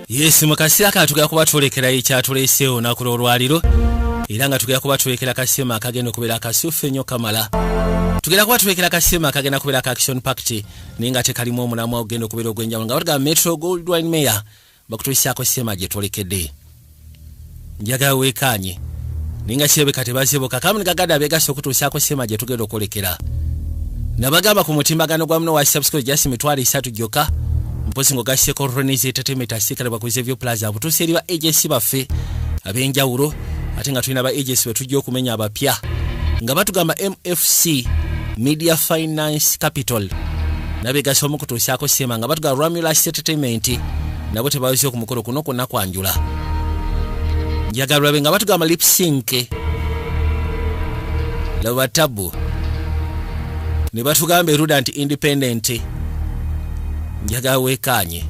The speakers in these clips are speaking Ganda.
Yes, mu kaseera kano tugenda kuba twolekera ekyatuleese olunaku lw'olwaliro, era nga tugenda kuba twolekera kasema akagenda okubeera akasufu ennyo kamala. Tugenda kuba twolekera kasema akagenda kubeera ka action packed, naye nga tekalimu omulamwa ogenda okubeera ogw'enjawulo, nga batugamba Metro Goldwyn Mayer bakutuusaako sema gye twolekedde. Njagala weekaanye, naye nga kirabika tebazibuka. Kamuni gagadde abeegasa okutuusaako sema gye tugenda okwolekera. Nabagamba ku mutimbagano gwa muno wa subscribe just 30,000 gyokka, mpozi ng'ogasseko Ronis Entertainment asiikalibwa ku Zevio Plaza, butuusa eri ba agency baffe ab'enjawulo. Ate nga tulina ba agency bwe tujja okumenya abapya, nga batugamba MFC Media Finance Capital nabegasa omukutuusaako sema, nga batugamba Ramulus Entertainment nabo tebaweze ku mukolo kuno kwonna kwanjula. Njagala lwabe nga batugamba Lipsync laba tabu ne batugamba eruda nti independent. Njagala weekaanye.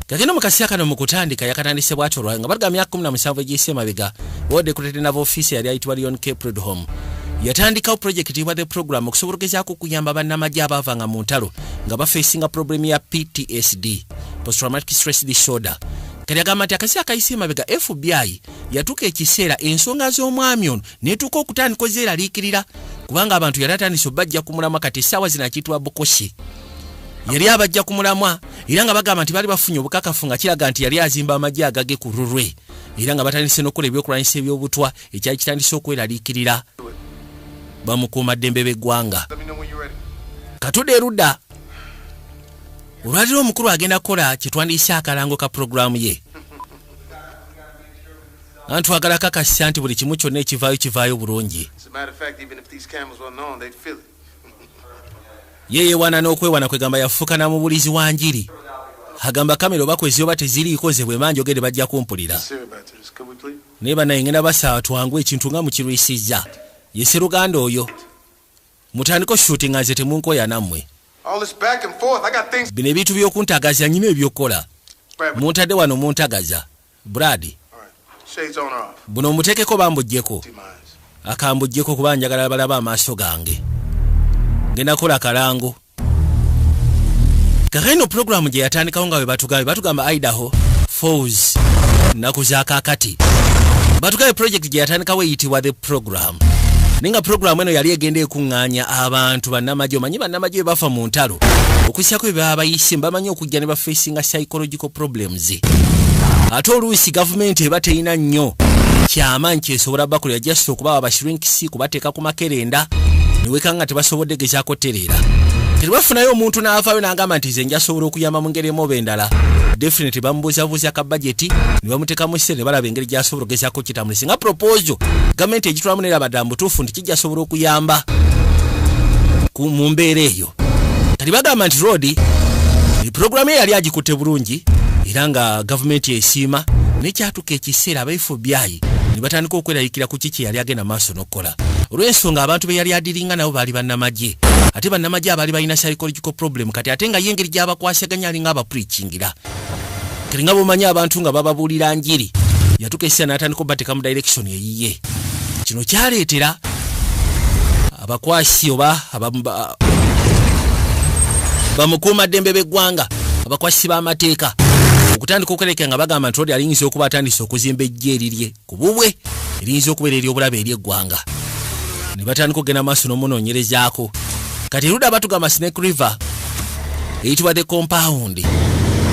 Gagenda mu kaseera kano mu kutandika yakatandise bwatyo olwayo, nga batugamba myaka 17 egiyise emabega, World Decorated Naval Officer yali ayitibwa Leon K Prudhomme yatandikawo project wa The Program, okusobola ogezaako okuyamba bannamagye abaavanga mu ntalo nga bafacinga problem ya PTSD, post-traumatic stress disorder. Kati agamba nti akaseera kayise emabega FBI yatuuka ekiseera ensonga z'omwami ono netuuka okutandika ozeeraliikirira, kubanga abantu yali atandise obajja ku mulamwa. Kati essaawa zino akiyitibwa Bukosi yali abajja ku mulamwa, era nga bagamba nti baali bafunye obukakafu nga kiraga nti yali azimba amagye agage ku lulwe, era nga batandise n'okukola ebyokulwanyisa ebyobutwa, ekyali kitandise okweraliikirira bamukuumaddembe b'eggwanga. Katudde erudda olwaliro, omukulu agenda kukola kyetwandiise akalango ka puroguramu ye, antwagala kakasa nti buli kimu kyonna ekivaayo kivaayo bulungi. As a matter of fact, even if these cameras weren't on, they'd feel it. Ye yeewaana n'okwewaana, kwegamba yafuuka namubulizi wa njiri. Agamba kamera oba kwezi oba teziriiko, ze bwe manjogere bajja kumpulira. Serious about this, could we please? Naye bannaye, ngenda basaba twangu ekintu nga mukirwisizza. Ye seruganda oyo, mutandike oshootinga, nze temunkoya nammwe. All this back and forth, I got things. Bino ebintu by'okuntagaza, nyina ebyokukola. Brad, Muntadde wano muntagaza, Brad. All right. Shades on or off? Buno omuteekeko bambuggyeko? See my eyes. Akambuggyeko, kuba njagala balaba amaaso gange. Ngenda kukola kalango kakaino. Puroguramu gye yatandikawo nga bwe batugambye, batugamba Idaho Falls nnaku za kaakati. Batugambye project gye yatandikawo eyitibwa The Program, naye nga puroguramu eno yali egenda ekuŋŋaanya abantu bannamagye. Omanyi bannamagye bwe bafa mu ntalo, okusyako bye baba bayise, bamanyi okujja ne bafacinga psychological problems. Ate oluusi gavumenti eba terina nnyo kyamaanyi kyesobola bakolera, just okubawa bashrinks, kubateeka ku makerenda, neweka nga tebasobodde gezaako tereera. Kati bafunayo omuntu n'avaayo n'agamba nti nze njasobola okuyamba mu ngeri emu oba endala. Definitely bamubuuzabuuza ka bajeti ne bamuteekamu ssente, ne balaba engeri gy'asobola ogezaako kitambula. Singa proposal gavumenti egitwalamu neraba ddala mubutuufu nti kijjasobola okuyamba mu mbeera eyo. Kati bagamba nti road puroguramu ye yali agikutte bulungi, era nga gavumenti esiima. Nekyatuka ekiseera aba FBI ne batandika okweraliikira ku kiki yali agenda maaso n'okukola, olw'ensonga abantu be yali adiringa nabo baali bannamagye, ate bannamagye abaali balina psychological problem. Kati ate nga ye engeri gy'abakwasaganya alinga abapreachingira. Kati nga bomanyi abantu nga bababuulira njiri, yatuuka ekiseera n'atandika obateeka mu direction eyiye. Kino kyaleetera abakwasi oba bamukuumaddembe b'eggwanga, abakwasi b'amateeka, okutandika okwereka nga bagamba nti odi aliyinza okuba atandise okuzimba ejje erirye ku bubwe eriyinza okubeera eryobulabe eri eggwanga, ne batandika okugenda maaso n'omunoonyerezaako. Kati erudda batugamba Snake River eyitibwa The Compound.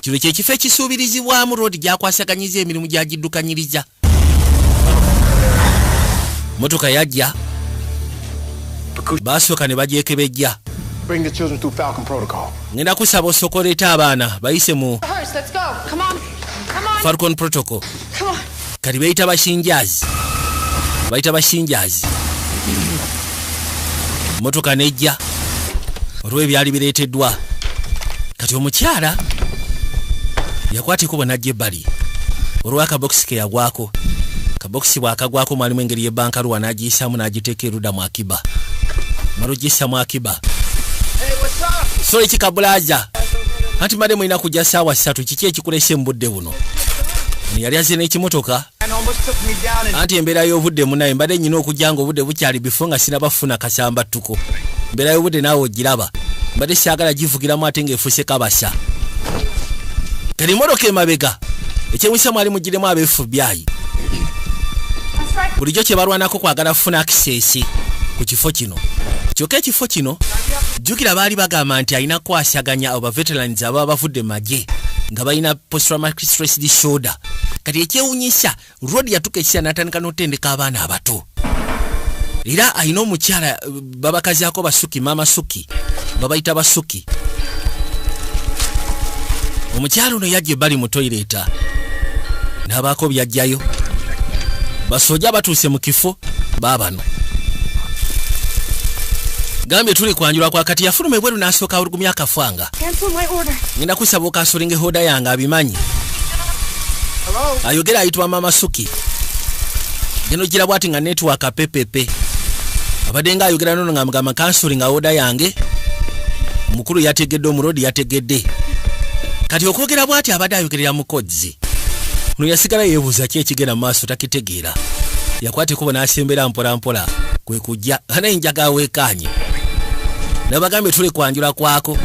Kino kyekifo ekisuubirizibwamu road gyakwasaganyiza emirimu gyagiddukanyiriza. Motoka yajja, basooka ne bagyekebejja. Bring the children through Falcon Protocol. Ngenda kusaba osooka oleete abaana bayise mu Hearse, let's go. Come on. Come on. Falcon Protocol. Come on. Kati beyita bashinjazi, bayita bashinjazi. Motoka nejja olw'ebyali bireeteddwa. Kati omukyala yakwata ekubo najja ebbali olw'akabokisi ke yagwako. Kabokisi bw'akagwako mwalimu engeri y'ebbankaluwa, n'agiyisaamu n'agiteeka erudda mu akiba. Mala ogiyisa mu akiba. So ekikabulaza anti mbadde mulina kujja saawa 3, kiki ekikulese mu budde buno? Ono yali azze n'ekimotoka. Anti embeera y'obudde munaye, mbadde nyina okujja nga obudde bukyali bifo, nga sinabafuna kasambattuko. Embeera y'obudde naawe ogiraba, mbadde saagala givugiramu ate ng'efuuse kabasa. Kati motoka emabega Ekyewunyisa mwali mugiremu aba FBI. Bulijjo kye balwanako kwagala kufuna access ku kifo kino. Kyokka ekifo kino, jjukira baali bagamba nti alina kwasaganya abo baveterans ababa bavudde mu magye nga balina post-traumatic stress disorder. Kati ekyewunyisa, Rod yatuuka ekiseera n'atandika n'otendeka abaana abato, era alina omukyala babakazaako Basuki, Maama Suki, babayita Basuki. Omukyala ono yajja ebbali mu toilet n'abaako byajjayo. Basojja batuuse mu kifo, baabano gambye tuli kwanjulwa kwa kati. Yafuluma ebweru n'asooka awulugumya akafanga. Cancel my order. Ngenda kusaba ocancelinga order yange. Abimanyi ayogera ayitibwa Mama Suki. Geno gira bwati nga network pepepe abadde nga ayogera nono nga mugamba cancelinga order yange. Omukulu yategedde, omulodi yategedde. Kati okwogera bwati abadde ayogerera mukodzi ono, yasigala yeebuuza ki ekigenda mu maaso, takitegeera. Yakwata ekkubo n'asembera mpola mpola kwe kujja naye njaga weekaanye nabagambye tuli kwanjula kwako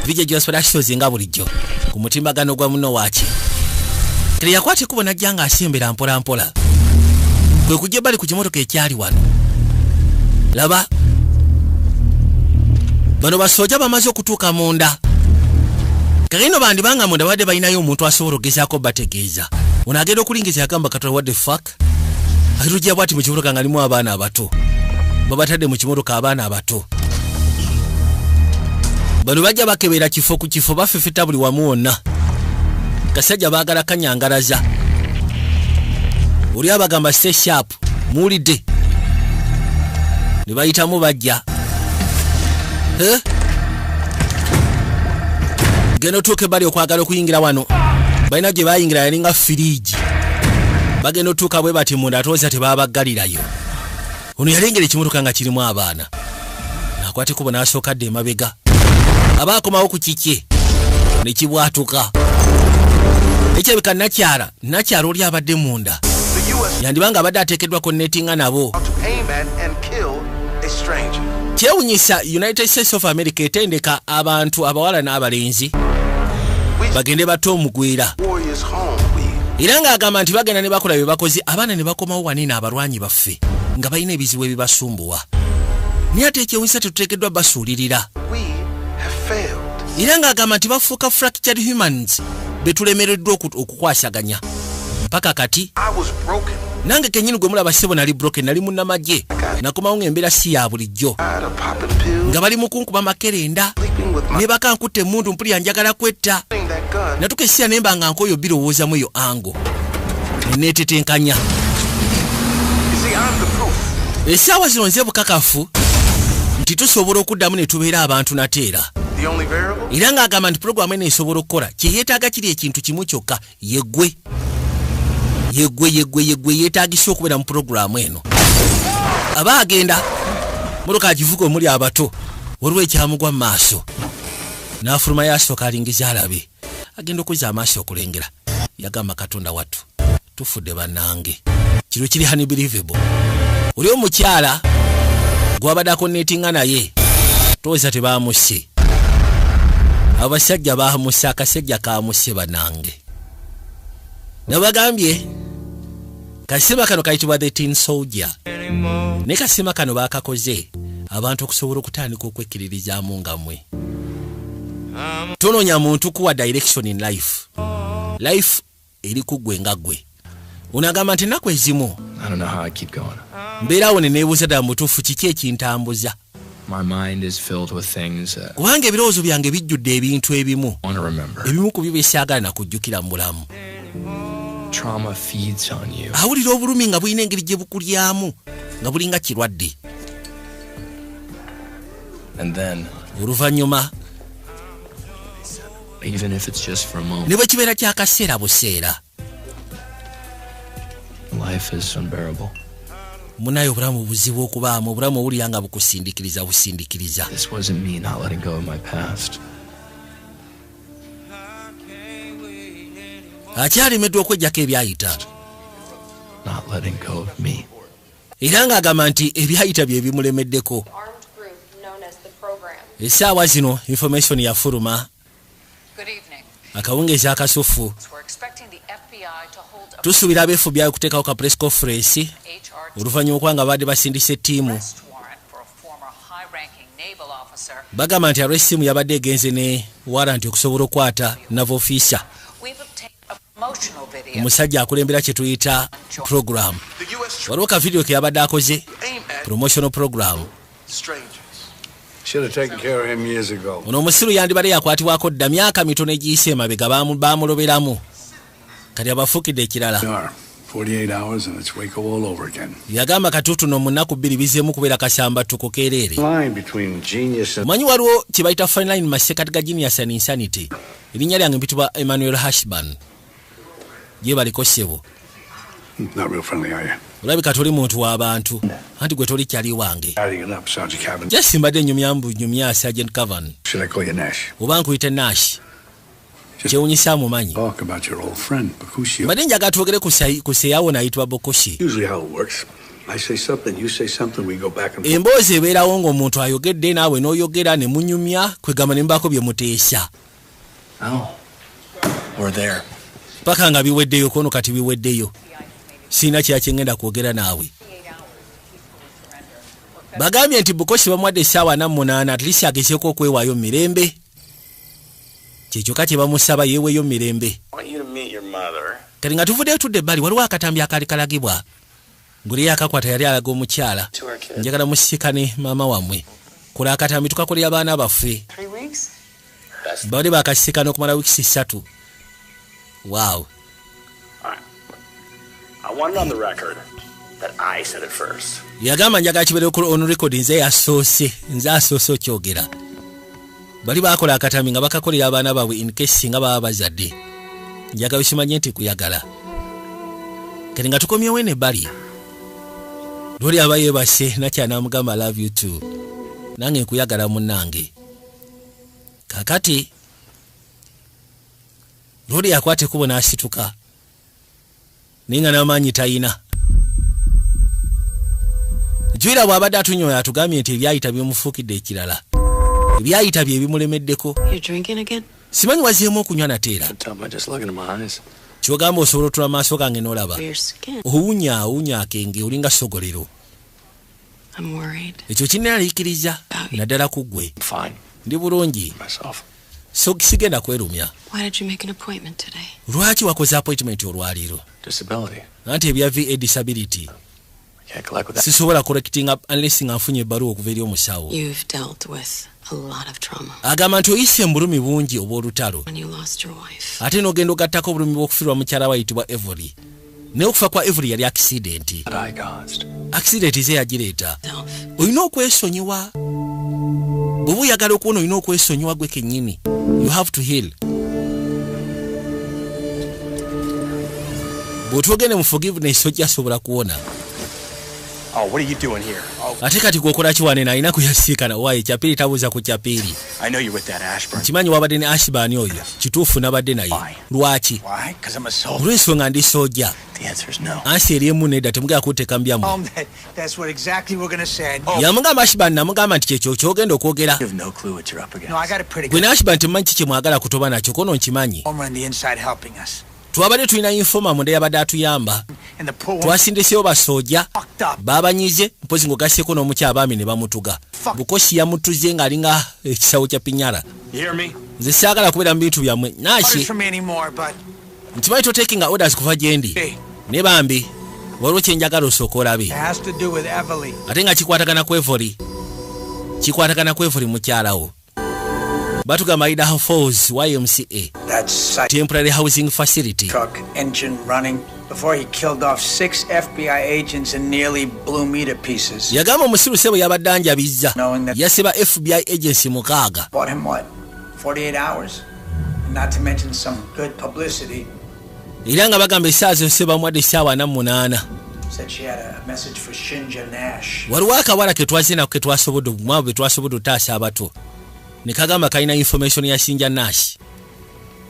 VJ Josperasozi nga bulijjo ku mutimbagano gwa muno waaki. Kale yakwata ekkubo n'ajja ng'asembera mpola mpola kwe kujja ebbali ku kimotoka ekyali wano. Laba bano basooja bamaze okutuuka munda. Kakino bandibanga munda badde balinayo omuntu asobola okugezaako bategeeza. Ono agenda okulingiza, yagamba, "Katonda, what the fuck?" Atujja bwati mu kimotoka nga limu abaana abato, babatadde mu kimotoka abaana abato. Bano bajja bakebera kifo ku kifo, bafefeta buli wamu wonna. Kasajja baagala kanyangalaza. Oli abagamba, "Stay sharp." Muwulidde ne bayitamu bajja. Eh? Genda otuuka ebbali okwagala okuyingira wano, balina gye bayingira, yalinga firiigi. Bagenda otuuka bwe bati munda, atooza tebabaggalirayo. Ono yalengera ekimotoka nga kirimu abaana, nakwata ekkubo n'asooka dda emabega, aba akomawo ku kikye ne kibwatuka. Ekyabika nakyala nakyala oli abadde munda The U.S. yandibanga abadde ateekeddwa connectinga nabo. to aim at and kill a stranger. Kyewunyisa, United States of America etendeka abantu abawala n'abalenzi We bagende batte omugwira. warriors home. We Era ng'agamba nti bagenda ne bakola bye bakoze, abaana ne bakomawo wanene abalwanyi baffe nga balina ebizibu ebibasumbuwa, naye ate ekyewunyisa tetuteekeddwa basuulirira. we have failed. Era ng'agamba nti bafuuka fractured humans betulemereddwa okukwasaganya mpaka kati. I was broken. Nange kenyini gwe mulaba ssebo nali broken, nali munnamagye, nakomawo ng'embeera si ya bulijjo. Tired of popping pills, Nga bali mu kunkuba makerenda sleeping with my ne bakankutta emmundu, mpulira njagala kwetta. that gun. Natuka ekiseera nemba nga nkoyo birowoozamu eyo ango neneetetenkanya. You see, I'm the proof. Essaawa zino nze bukakafu nti tusobola okuddamu ne tubeera abantu nateera. The only variable? Era ng'agamba nti puroguramu eno esobola okukola, kyeyeetaaga kiri ekintu kimu kyokka, yeggwe, yeggwe, yeggwe, yeggwe yeetagisa okubeera mu puroguramu eno. Aba agenda motoka agivuga omuli abato, waliwo ekyamugwa mu maaso n'afuluma, yasooka alingiza alabe. Agenda okuzza amaaso okulengera, yagamba, "Katonda wattu, tufudde bannange, kiro kiri unbelievable." Oli omukyala gwabadde aconnectinga naye toweza tebamusse, abasajja bamusse, akasajja kamusse bannange. Nabagambye kasima kano kayitibwa The Tin Soldier, naye kasima kano bakakoze abantu okusobola okutandika okwekkiririzaamu nga mmwe tonoonya muntu kuwa direction in life. Life eri ku ggwe nga ggwe. Ono agamba nti ennaku ezimu I don't know how I keep going. mbeerawo ne neebuuza ddala mutuufu kiki ekintambuza. My mind is filled with things that Kubanga ebirowoozo byange bijjudde ebintu ebimu, I want to remember. ebimu ku byo byesaagala nakujjukira mu bulamu. Trauma feeds on you. Awulira obulumi nga bulina engeri gye bukulyamu nga bulinga kirwadde. And then, Oluvannyuma, even if it's just for a moment, ne bwe kibeera kyakaseera buseera, life is unbearable. Munaye obulamu buzibu okubaamu, obulamu owulira nga bukusindikiriza busindikiriza. This wasn't me not letting go of my past. Akyalemeddwa okwejjako ebyayita. Not letting go of me. Era ng'agamba nti ebyayita bye bimulemeddeko. Armed group known as the program. Essaawa zino information yafuluma. Good evening. Akawungeezi akasufu. We're expecting the Tusuubira aba FBI okuteekawo ka press conference oluvannyuma okuba nga babadde basindise ttiimu. Bagamba nti arrest team yabadde egenze ne warrant okusobola okukwata naval officer, omusajja akulembera kye tuyita program. The U.S. Waliwo ka video ke yabadde akoze, aim at promotional program. strangers. Should have taken care of him years ago. Ono omusiru yandibadde yakwatibwako dda myaka mitono egiyise emabega, baamuloberamu, kati abafuukidde ekirala. Are 48 hours and it's Waco all over again. Yagamba katuutuno mu nnaku 2 bizeemu kubeera kasamba tukukeereere. Line between genius and Omanyi waliwo kye bayita fine line masekati ga genius and insanity. Erinnya lyange mpitibwa Emmanuel Hashban, gye baliko ssebo. Not real friendly, are you? Olabika toli muntu w'abantu, anti gwe toli kyali wange. Adding it up, Sergeant Cavan. Just mbadde nyumya mbu nyumya, Sergeant Cavan. Should I call you Nash? Oba nkuyite Nash? Kyewunyisa mumanyi. Talk about your old friend, Bakushio. Mbadde njagala twogere ku seyawo nayitibwa Bokoshi. Usually how it works. I say something, you say something, we go back and forth. Emboozi ebeerawo ng'omuntu ayogedde naawe n'oyogera ne munyumya, kwegamba ne mubaako bye muteesa. Oh. We're there. Paka nga biweddeyo. Kono kati biweddeyo, siina kira kyengenda kwogera naawe. Bagambye nti Bukosi bamuwadde essaawa 48 at least agezeeko okwewaayo mu mirembe. Kyekyokka kye bamusaba, yeeweeyo mu mirembe. I want you to meet your mother. Kati nga tuvuddeyo tudde ebbali, waliwo akatambi akaali kalagibwa nguli akakwata yali alaga omukyala. To our kids. Njagala musikane maama wammwe, kola akatambi tukakolera abaana baffe. 3 weeks? That's Babadde bakasikana okumala wiikisi 3. Waaw. I want it on the record that I said it first. Yagamba njagala kibeere ku on record, nze yasoose, nze asoose okyogera. Bali bakola akatambi nga bakakolera abaana baabwe in case nga baba bazadde. Njagala okimanye nti kuyagala. Kati nga tukomyewo eno ebbali, lwoli aba yeebase nakyanamugamba, "Love you too," nange nkuyagala munnange. Kakati lwoli yakwata ekkubo n'asituka, naye nga n'amaanyi tayina. Jwira bw'abadde atunyoya atugambye nti ebyayita bimufuukidde ekirala, ebyayita bye bimulemeddeko. You're drinking again? Simanyi wazeemu okunywa nateera. Could tell by just looking at my eyes. Kyogamba osobola otula maaso gange n'olaba. For your skin. Owunya, awunya akenge, olinga sogolero. I'm worried. Ekyo kinnaaliikiriza naddala ku ggwe. I'm fine. Ndi bulungi. Myself. So sigenda kwerumya. Why did you make an appointment today? Lwaki wakoze appointment olwaleero? Disability. Anti ebya VA disability. I can't collect with that. Sisobola correcting unless nga nfunye ebbaluwa okuva eri omusawo. You've dealt with a lot of trauma Agamba nti oyise mu bulumi bungi obw'olutalo when you lost your wife. ate n'ogenda ogattako obulumi bw'okufiirwa mukyala we ayitibwa Every. Naye okufa kwa Every yali accident. That I caused. Accident ze yagireeta. Self. Olina okwesonyiwa bw'oba oyagala okuwona, olina okwesonyiwa gwe kennyini. You have to heal. Bw'otwogende mu forgiveness ojja sobola kuwona. Oh, what are you doing here? Oh, Ate kati gwokola kiwanene alina kuyasiikana waaye kyapiri tabuuza ku kyapiri. I know you're with that Ashburn. Nkimanyi wabadde ne Ashban oyo. Kituufu nabadde naye. Lwaki? Why? Because I'm a soldier. Olw'ensonga ndi soja. The answer is no. Answer eri emu, nedda, temugenda kunteeka mu byammwe. That's what exactly we're gonna say. Yamugamba Ashban, namugamba nti kyekyo kyogenda okwogera. You have no clue what you're up against. No, I got a pretty Gwe good ne Ashban temumanyi ki kyemwagala kutoba nakyo, kono nkimanyi. former on the inside helping us. Twabadde tulina informer munda yabadde atuyamba. And the poor one Twasindiseyo basooja fucked up. babanyize mpozi ng'ogaseeko n'omuky abaami ne bamutuga. Bukosi yamutuze ng'alinga ekisawo kya pinyara. You hear me? Nze saagala kubeera mu bintu byammwe. Orders Naki from me anymore, but nkimanyi totakinga orders kuva gye ndi. hey, Ne bambi waliwo kyenjagala osooka olabe. it has to do with Everly. Ate nga kikwatagana ku Evoli, kikwatagana ku Evoli mukyalawo. Batugamba Idaho Falls YMCA That site temporary housing facility. truck engine running before he killed off six FBI agents and nearly blew me to pieces. Yagamba omusiru sebo yabadde anjabizza. Knowing that Yasiba FBI agency 6. bought him what? 48 hours? And not to mention some good publicity. Era nga bagamba essaawa zose bamuwadde essaawa 48. Said she had a message for Shinja Nash. Waliwo akawala ke twaze nako ke twasobodde mwabo be twasobodde otaasa abato, ne kagamba kalina information ya Shinja Nash.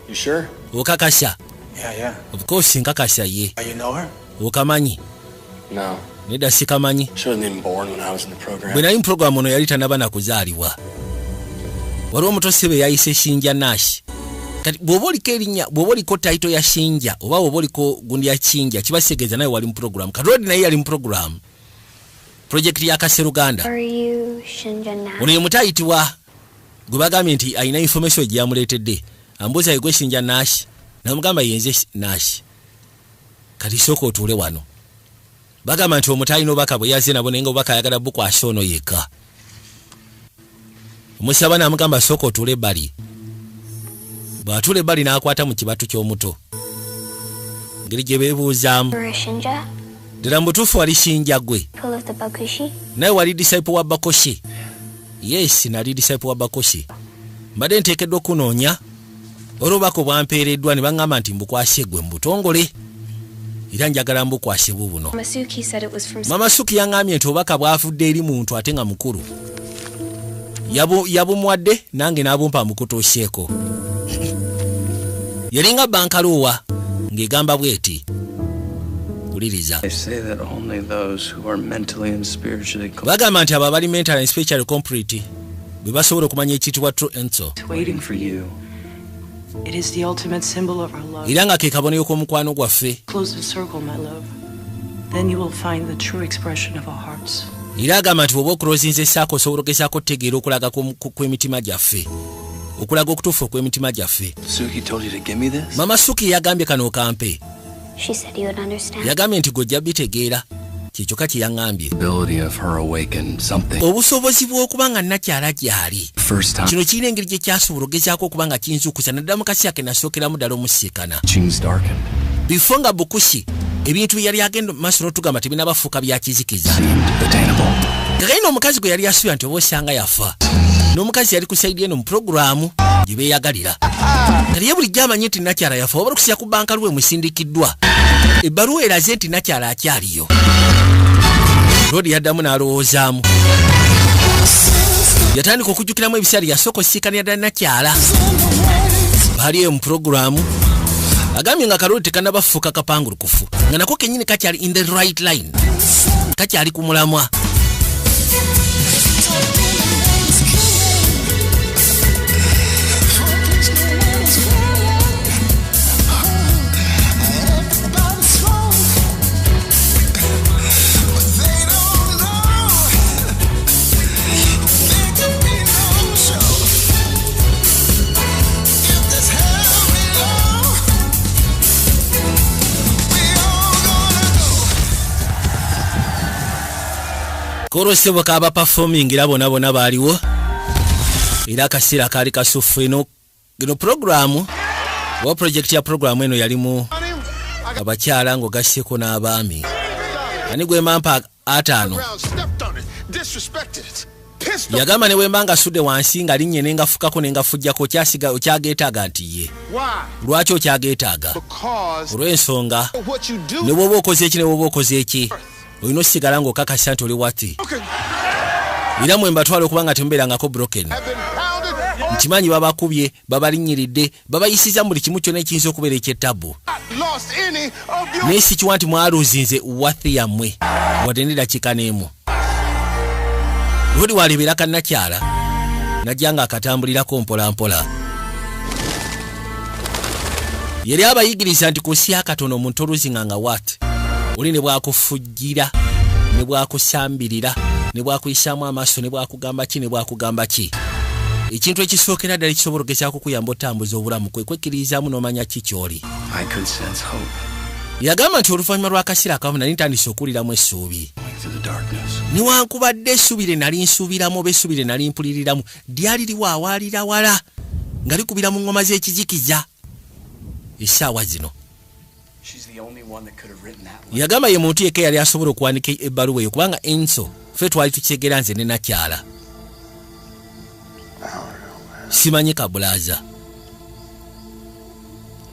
You sure? Okakasa? Yeah. Of course nkakasa ye. Oh, you know her? Okamanyi? No. Nedda, sikamanyi. She wasn't even born when I was in the program. Bwe nali mu puroguramu ono yali tanaba na kuzaalibwa. Waliwo omuto sebe yayise Shinja Nash. Kati bw'oba oliko erinnya, bw'oba oliko title ya Shinja oba bw'oba oliko gundi ya Shinja, kiba kitegeeza naye wali mu program. Kati Rodi naye yali mu program, project ya Kaseruganda. Are you Shinja Nash? Ono ye muto ayitibwa gwe bagambye nti alina information gye yamuleetedde. Ambuuza, "Yegwe Shinja Nash?" Namugamba, "Yenze Nash." Kati sooka otuule wano. Bagamba nti omuto alina obubaka bwe yazze nabo, naye nga obubaka ayagala bukwasa ono yekka. Omusaba n'amugamba, "Sooka otuule ebbali." Bw'atuula ebbali n'akwata mu kibatu ky'omuto, ngeri gye beebuuzaamu. You're a Shinja? Ddala mu butuufu wali Shinja gwe? Pull of the Bakushi? Naye wali disciple wa Bakoshi? Yes, nali disciple wa Bakoshi. Mbadde nteekeddwa okunoonya olwobubaka obwampeereddwa ne baŋŋamba nti mbukwase gwe mu butongole, era njagala mbukwase bubuno. Masuki said it was from Mama Suki yaŋŋambye nti obubaka bwavudde eri muntu ate nga mukulu. Yabumuwadde nange n'abumpa mukutuuseeko. Yalinga bankaluwa ng'egamba bweti, wuliriza. They say that only those who are mentally and spiritually Bagamba nti abo abali mental and spiritually complete bwe basobola okumanya ekiyitibwa true enso. waiting for you. It is the ultimate symbol of our love. Era nga ke kabonero k'omukwano gwaffe. Close the circle, my love. Then you will find the true expression of our hearts. Era agamba nti bw'oba okulozinza essaako, osobola ogezaako otegeera okulaga kw'emitima gyaffe, okulaga okutuufu okw'emitima gyaffe. Suki told you to give me this? Mama Suki yagambye kano okampe? She said you would understand. Yagambye nti gojja bitegeera, kyekyokka kye yaŋŋambye. Ability of her awakened something. Obusobozi bw'okuba nga nakyala gy'ali First time. kino kirina engeri gye kyasobola ogezaako okuba nga kinzuukusa, naddala mu kaseera ke nasookeramu ddala omusiikana. Teachings darkened. Bifo nga Bukusi ebintu bye yali agenda mu maaso n'otugamba tebinabafuuka bya kizikiza. Seemed attainable. Kakalina omukazi gwe yali asuubira nti oba osanga yafa, n'omukazi yali ku side eno mu puroguraamu gye beeyagalira. Kati ye bulijjo amanyi nti nakyala yafa, wabula okusya ku banka lwe musindikiddwa ebbaluwa eraze nti nakyala akyaliyo. Lodi yaddamu n'alowoozaamu, yatandika okujjukiramu ebiseera yasooka osiikanira ddala nakyala baali eyo mu puroguraamu. Agambye nga kaloli tekanabafuuka kapangulukufu, nga nako kennyini kakyali in the right line, kakyali ku mulamwa. Kolosebwa kaba performingira bona bona baaliwo, era akaseera kaali kasufu. Eno eno puroguramu oba project ya puroguramu eno yalimu abakyala ng'ogasseko n'abaami. Ani gwemampa 50? Yagamba ne bwemba nga asudde wansi nga linnye ne ngafukako ne ngafujjako, okyasiga okyageetaaga nti ye. Lwaki okyageetaaga? Olw'ensonga ne bw'oba okoze eki, ne bw'oba okoze eki, olina osigala ng'okakasa nti oli wati. Era mwe mbatwala okuba nga temubeerangako broken. Nkimanyi babakubye, babalinnyiridde, babayisiza mu buli kimu kyonna ekiyinza okubeera ekyettabbu, naye si kiwa nti mwaluuzinze worth yammwe wadde n'eddakiika n'emu. Lodi walebeera kannakyala najja nga akatambulirako mpola mpola. Yali abayigiriza nti ku nsi yakatono omuntu oluzinga nga wat oli ne bwakufujjira, ne bwakusambirira, ne bwakuyisaamu amaaso, ne bwakugamba ki, ne bwakugamba ki, ekintu ekisookera ddala ekisobola ogezaako okuyamba otambuza obulamu kwe kwekkiririzaamu n'omanya ki ky'oli. I could sense hope Yagamba nti oluvannyuma lw'akaseera akamu nali ntandise okuwuliramu essuubi going through the darkness. Newankubadde essuubi lye nali nsuubiramu oba essuubi lye nali mpuliriramu lyali liwaawaalira wala nga likubira mu ngoma z'ekizikiza essaawa zino. She's the only one that could have written that letter. Yagamba ye muntu yekka yali asobola okuwanika ebbaluwa eyo, kubanga enso ffe twali tukyegera nze ne nakyala. Simanyi kabulaaza.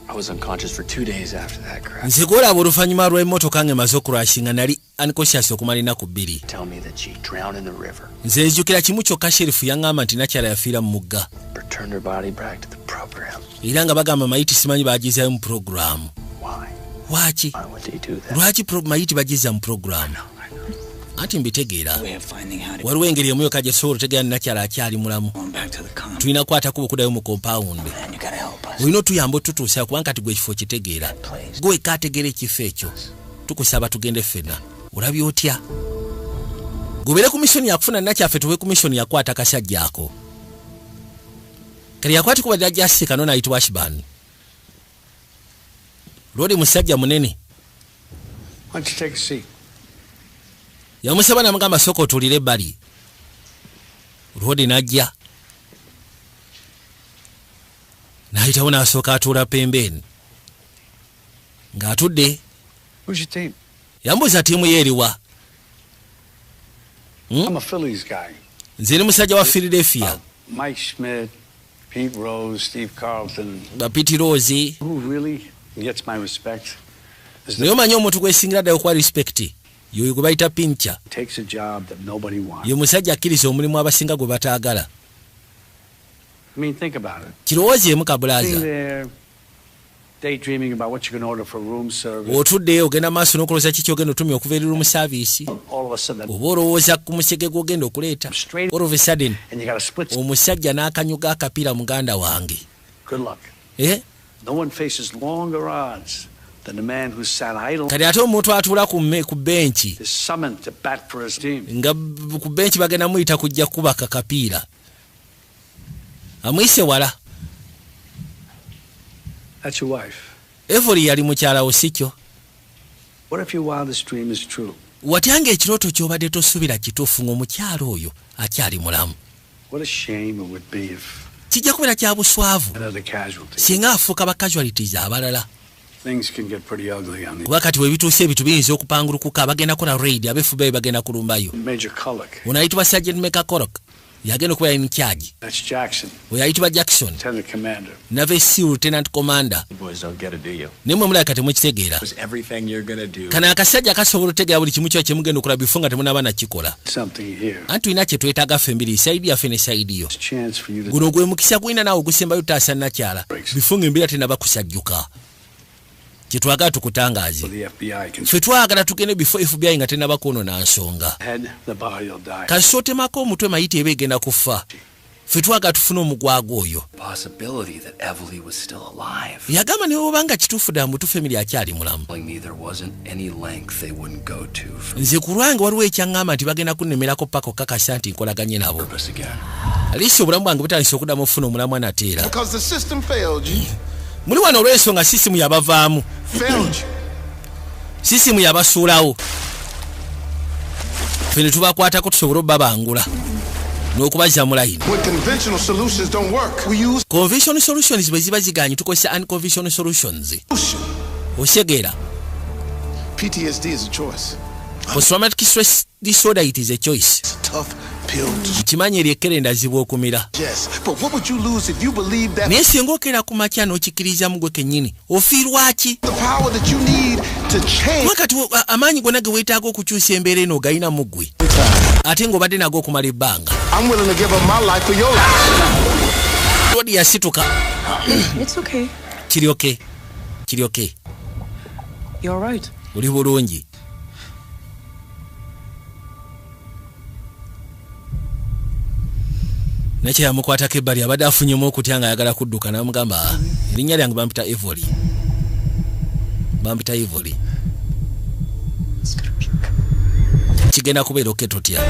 I was unconscious for 2 days after that crash. Nze gwolaba oluvannyuma lw'emmotoka nga emaze okurashinga, nali unconscious okumala ennaku 2. Tell me that she drowned in the river, Nze nzijukira kimu kyokka, sheriff yaŋŋamba nti nakyala yafiira mu mugga, returned her body back to the program. Era nga bagamba mayiti simanyi bagizayo mu puroguramu. Why? Lwaki? Why would they do that? Lwaki mayiti bagiza mu puroguramu? Anti mbitegeera. Way of finding how to Waliwo engeri emu yokka gye tusobola otegeera ni nakyala akyali mulamu. going back to the compound. Tulina kukwata kuba okuddayo mu compound. Man, you gotta help Olina otuyamba otutuusa kubanga kati gwe ekifo kitegeera. Gwe kaategeera ekifo ekyo. Tukusaba tugende ffenna. Olabye otya? Gubere ku mission yakufuna nakyaffe tuwe ku mission yakwata kasajja ako. Kali yakwata kuba jajja kano n'ayitibwa Ashburn. Lodi musajja munene. Why don't you take a seat? Yamusaba n'amugamba sooka otuulire ebbali. Lodi n'ajja. N'ayitawo n'asooka atuula pembeni. Ng'atudde. Who's your team? Yambuuza ttiimu ye eriwa. I'm a Phillies guy. Nze ndi musajja wa Philadelphia. Mike Schmidt, Pete Rose, Steve Carlton. Ba Pete Rose. Who really gets my respect is Naye omanyi omuntu gwesingira ddala okuwa respect yoyo gwe bayita Pincher. takes a job that nobody wants. Ye musajja akkiriza omulimu abasinga gwe bataagala. I mean, think about it. Kirowoozeemu kabulaaza. Sitting there, daydreaming about what you're going to order for room service. Otudde ogenda maaso n'okulowooza kiki ogenda otumya okuva eri room service. All of a sudden, Oba olowooza ku musege gw'ogenda okuleeta. All of a sudden, and you got a split. omusajja n'akanyuga akapiira muganda wange. Good luck. Eh? No one faces longer odds than the man who sat idle Kati ate omuntu atuula ku benchi is summoned to bat for his team. nga ku benchi bagenda muyita kujja kubaka kapiira. Amuyise wala. That's your wife. Evoli yali mukyala wo si kyo. What if your wildest dream is true? Watya ekirooto ky'obadde tosuubira kituufu ng'omukyala oyo akyali mulamu. What a shame it would be if Kijja kubeera kya buswavu another casualty. singa afuuka ba casualties abalala. Things can get pretty ugly on the Kuba kati bwe bituuse ebintu biyinza okupangulukuka abagenda kukola raid ab'FBI bagenda kulumbayo. Major Culloch. Ono ayitibwa Sergeant Mekakorok yagenda okubeera in charge. That's Jackson, Oyo ayitibwa Jackson, Lieutenant Commander. Navy SEAL Lieutenant Commander. You boys don't get it, do you? Naye mmwe mulabika temukitegeera. Was everything you're gonna do. Kano akasajja kasobola otegeera buli kimu kyo kyemugenda okola bifo nga temunaaba nakikola. Something here. Anti tulina kye twetaaga ffe mbiri, side yaffe ne side yo. It's a chance for you to Guno gwe mukisa gwina naawe ogusembayo tutaasa nakyala bifo ng'embeera tenaba kusajjuka. Kye twagala tukutangaaze. the FBI can Ffe twagala tugende bifo FBI nga tenaba kwonoona nsonga. head, the body will die. Kasita otemako omutwe mayite eba egenda kufa. Ffe twagala tufune omugwago oyo. Possibility that Evely was still alive. Yagamba ne bw'oba kituufu ddala mutuufu Emily akyali mulamu. Telling me there wasn't any length they wouldn't go to for Nze ku lwange waliwo ekyaŋŋamba nti bagenda kunnemerako paka okukakasa nti nkolaganye nabo. purpose again. Aliisi obulamu bwange butandise okuddamu okufuna omulamwa nateera. Because the system failed you. Muli wano olw'ensonga sisimu yabavaamu. Failed you. Sisimu yabasuulawo. Ffe ne tubakwatako tusobole obbabangula n'okubazza mu layini. When conventional solutions don't work, we use Conventional solutions bwe ziba ziganye tukozesa unconventional solutions. Osegeera. PTSD is a choice. Post-traumatic stress disorder, it is a choice. It's a tough pill to Nkimanyi eri ekkerenda zibwa okumira. digest. But what would you lose if you believed that Naye singa okeera ku makya n'okikkirizamu gwe kennyini ofiirwa ki? the power that you need to change Kuba kati amaanyi gonna ge weetaaga okukyusa embeera eno ogayina mu ggwe ate ng'obadde nago okumala ebbanga. I'm willing to give up my life for your life. Lodi yasituka. It's okay. Kiryoke kiryoke. You're right. Oli bulungi. Nakye yamukwatako ebbali abadde afunyemu okutya nga ayagala kudduka n'amugamba, "Ah, erinnya lyange bampita Evoli, bampita Evoli." Kigenda kubeera okay totya.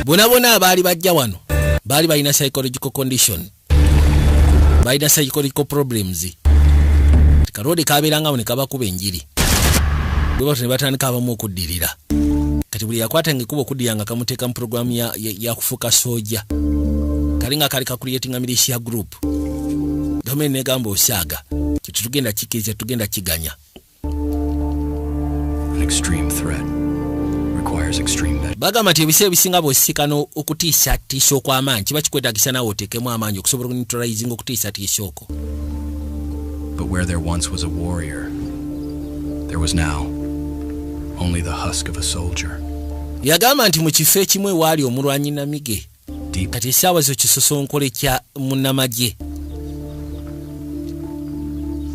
Bonna bonna abaali bajja wano baali balina psychological condition, balina psychological problems. Kalodi kabeerangawo ne kabakuba enjiri bwe batyo ne batandika abamu okuddirira. Kati buli yakwatanga ekkubo okuddira nga kamuteeka mu puroguramu ya kufuuka sooja kali nga kali kacreatinga militia group. Gavumenti negamba osaaga kye tetugenda kikkiriza tugenda kiganya. An extreme threat requires extreme measures. Bagamba nti ebiseera ebisinga bw'osisikana okutiisatiisa okw'amaanyi kiba kikwetagisa naawe oteekemu amaanyi okusobola okuneutralizinga okutiisatiisa okwo. But where there once was a warrior, there was now only the husk of a soldier. Yagamba nti mu kifo ekimu ewaali omulwanyi namige Deep kati essaawa zo kisosonkole kya munnamagye.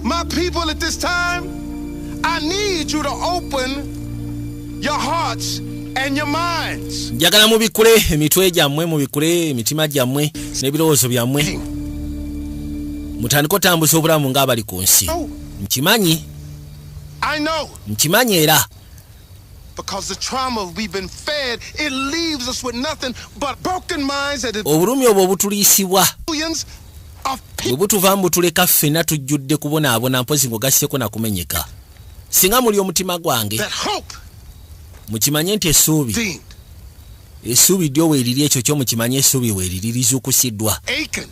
My people at this time, I need you to open your hearts and your minds. Njagala mubikule emitwe gyammwe, mubikule emitima gyammwe n'ebirowoozo byammwe. Mutandike otambuza obulamu ng'abali ku nsi. Nkimanyi. I know. Nkimanyi era. Because the trauma we've been fed, it leaves us with nothing but broken minds and Obulumi obwo obutuliisibwa billions of bwe butuvaamu butuleka ffenna tujjudde kubonaabona, mpozi ng'ogasseko na kumenyeka. Singa muli omutima gwange, that hope mukimanye nti essuubi deemed essuubi ddyo weeriri, ekyo kyo mukimanye, essuubi weeriri lizuukusiddwa. aching.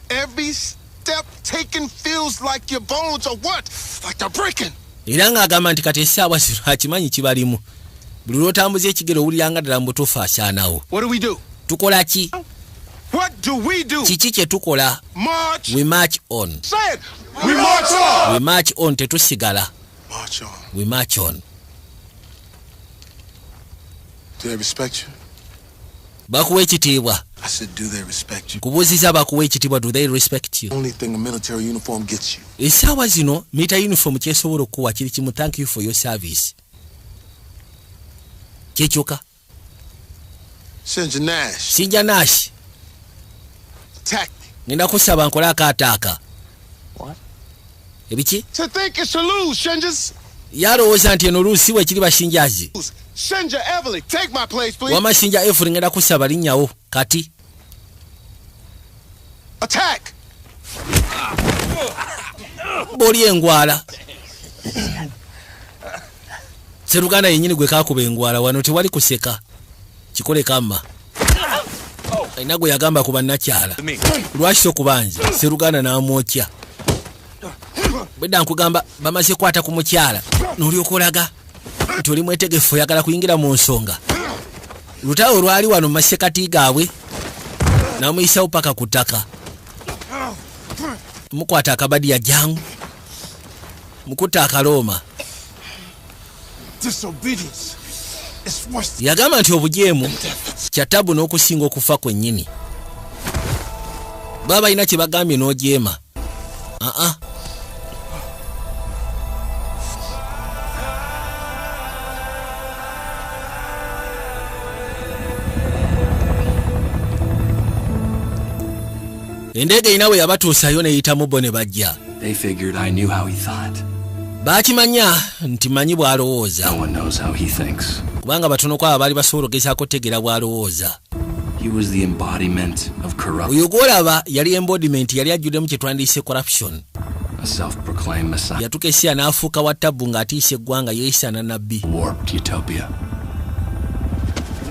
Every step taken feels like your bones are what? Like they're breaking. Era ng'agamba nti kati essaawa zino akimanyi kibalimu, buli lw'otambuza ekigere owulira nga ddala mu butuufu asaanawo. What do we do? Tukola ki? What do we do? Kiki kye tukola? March. We march on. Say it. We march on. We march on, tetusigala. March on. We march on. Do they respect you? Bakuwa ekitiibwa? I said, do they respect you? Nkubuuziza, bakuwa ekitiibwa? Do they respect you? Only thing a military uniform gets you. Essaawa zino military uniform kyesobola okukuwa kiri kimu, thank you for your service, kyekyoka. Shinja Nash, Sinja Nash, attack me. Ngenda kusaba nkole akaataaka. Ebiki? To think is to lose, Shinjas. Yalowooza nti eno luusi bwekiri bashinjazi. Shinja Everly, take my place, please. Wama Sinja Efuli, ngenda kusaba linnyawo kati. Attack. Boli engwala, seruganda yennyini gwe kakuba engwala. Wano tewali kuseka, kikole kamma alina gwe yagamba ku bannakyala, lwaki tokuba nze? Seruganda n'amwokya. Bwedda nkugamba bamaze kwata ku mukyala, n'olyoka olaga nti oli mwetegefu, oyagala kuyingira mu nsonga. Lutalo olwali wano mu masekati gaabwe, n'amuyisawo paka ku ttaka. Mukwata akabadiya, jangu mukutta akalooma. Disobedience is worse. Yagamba nti obujeemu kya tabu n'okusinga okufa kwennyini. Baba balina kye bagambye n'ojeema, aa. Endeege erina bwe yabatuusayo n'eyitamu, bo ne bajja. They figured I knew how he thought. Baakimanya nti manyi bw'alowooza. No one knows how he thinks. Kubanga batono kwabo baali basobola ogezaako otegeera bw'alowooza. He was the embodiment of corruption, Oyo gw'olaba yali embodiment, yali ajjuddemu kye twandiise corruption. a self-proclaimed messiah. Yatuuka esiya n'afuuka wa tabbu ng'atiisa eggwanga, yeeyisana nabbi. Warped utopia.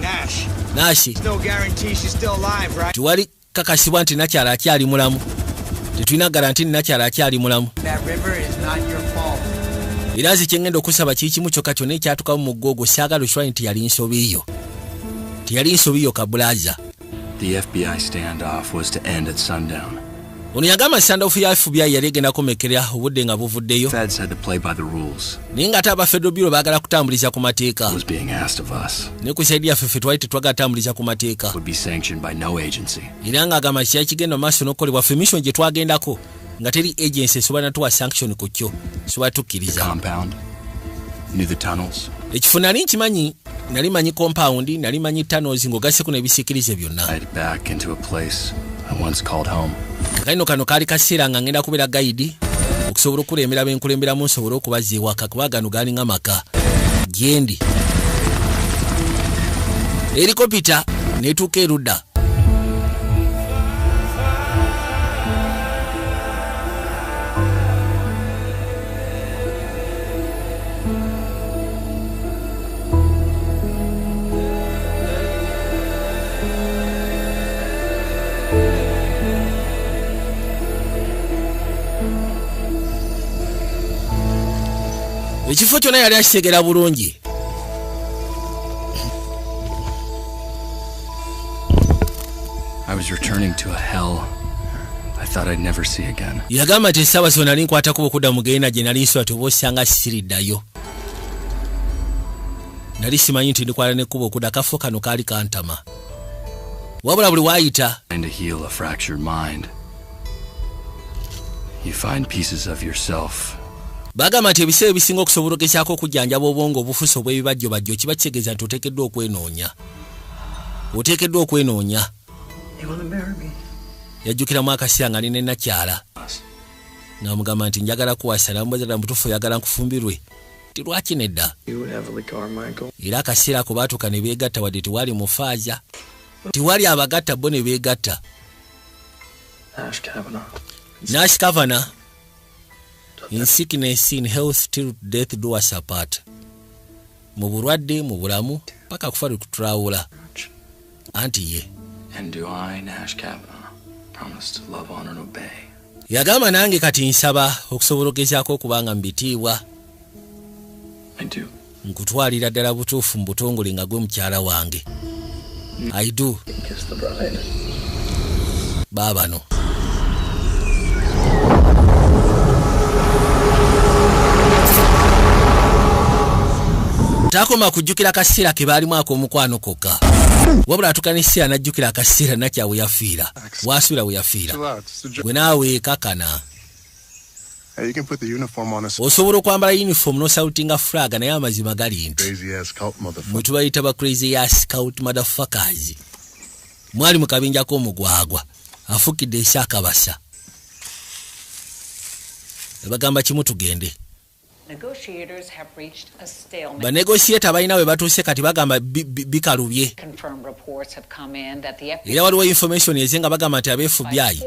Nash. Nashi. There's no guarantee she's still alive, right? Tewali kakasibwa nti nakyala akyali mulamu, tetulina guarantee nti nakyala akyali mulamu. That river is not your fault. Era nze kyengenda okusaba kiri kimu kyokka, kyonna ekyatukamu mu mugga ogwo saagala okitwale nti yali nsobi yo, teyali nsobi yo, kabulaza. The FBI standoff was to end at sundown. Ono yagamba standoff ya FBI yali egenda kumekerera obudde nga buvuddeyo. Feds had to play by the rules. Naye ng'ate aba Federal Bureau baagala kutambuliza ku mateeka. Was being asked of us Naye ku side yaffe, ffe twali tetwagala tambuliza ku mateeka. would be sanctioned by no agency. Era ng'agamba kyali kigenda mu maaso n'okukolebwa, ffe mission gye twagendako nga teri agency esobola natuwa sanction ku kyo, sobola tukkiriza. Compound. Knew the tunnels. Ekifo nali nkimanyi, nali manyi compound, nali manyi tunnels, ng'ogasseko n'ebisiikirize byonna. I'd back into a place I once called home. Kalino kano kaali kaseera nga ngenda kubeera guide okusobola okukulembera benkulemberamu, nsobole okubazza ewaka, kuba gano galinga maka gyendi. Helicopter netuuka erudda. Ekifo kyonna yali akitegera bulungi. I was returning to a hell I thought I'd never see again. Yagamba nti essaawa zino nali nkwatako okudda mu genda gye nali nsula, toba osanga siriddayo. Nali simanyi nti ndikwala nekkuba okudda, kafo kano kaali kantama, wabula buli waayita. Trying to heal a fractured mind. You find pieces of yourself Bagamba nti ebiseera ebisinga okusobola ogezaako okujjanjaba obwongo obufuuse obw'ebibajjobajjo, kiba kitegeeza nti oteekeddwa okwenoonya, oteekeddwa okwenoonya. You want to marry me? Yajjukiramu akaseera nga alina nakyala. N'amugamba nti njagala kuwasa, n'amubuuza mutuufu oyagala nkufumbirwe. Ti lwaki nedda? Era akaseera ako baatuuka ne beegatta wadde tewali mufaaza. Tewali abagatta bo ne beegatta. Nash Kavanagh. In sickness, in health, till death do us apart. Mu bulwadde, mu bulamu, paka kufa lukutulawula. Anti ye. And do I, Nash Kavanagh, promise to love, honor, and obey. Yagamba nange kati nsaba okusobola okugezaako okubanga mu bitiibwa. I do. Nkutwalira ddala butuufu mu butongole nga gwe mukyala wange. I do. Kiss the bride. Baabano. Takoma kujjukira akaseera ke baalimu ak'omukwano kokka. Wabula atuuka n'ekiseera n'ajjukira akaseera nakya we yafiira. Waasuula we yafiira. Gwe naawe kakana. Osobola okwambala uniform n'osalutinga flag naye amazima gali nti mwe tubayita ba crazy ass cult motherfuckers. Mwali mu kabinja k'omugwagwa afukidde ekyakabasa. Bagamba kimu tugende. Banegotiator balina we batuuse kati bagamba bikalubye. Era waliwo information ezenga bagamba nti aba FBI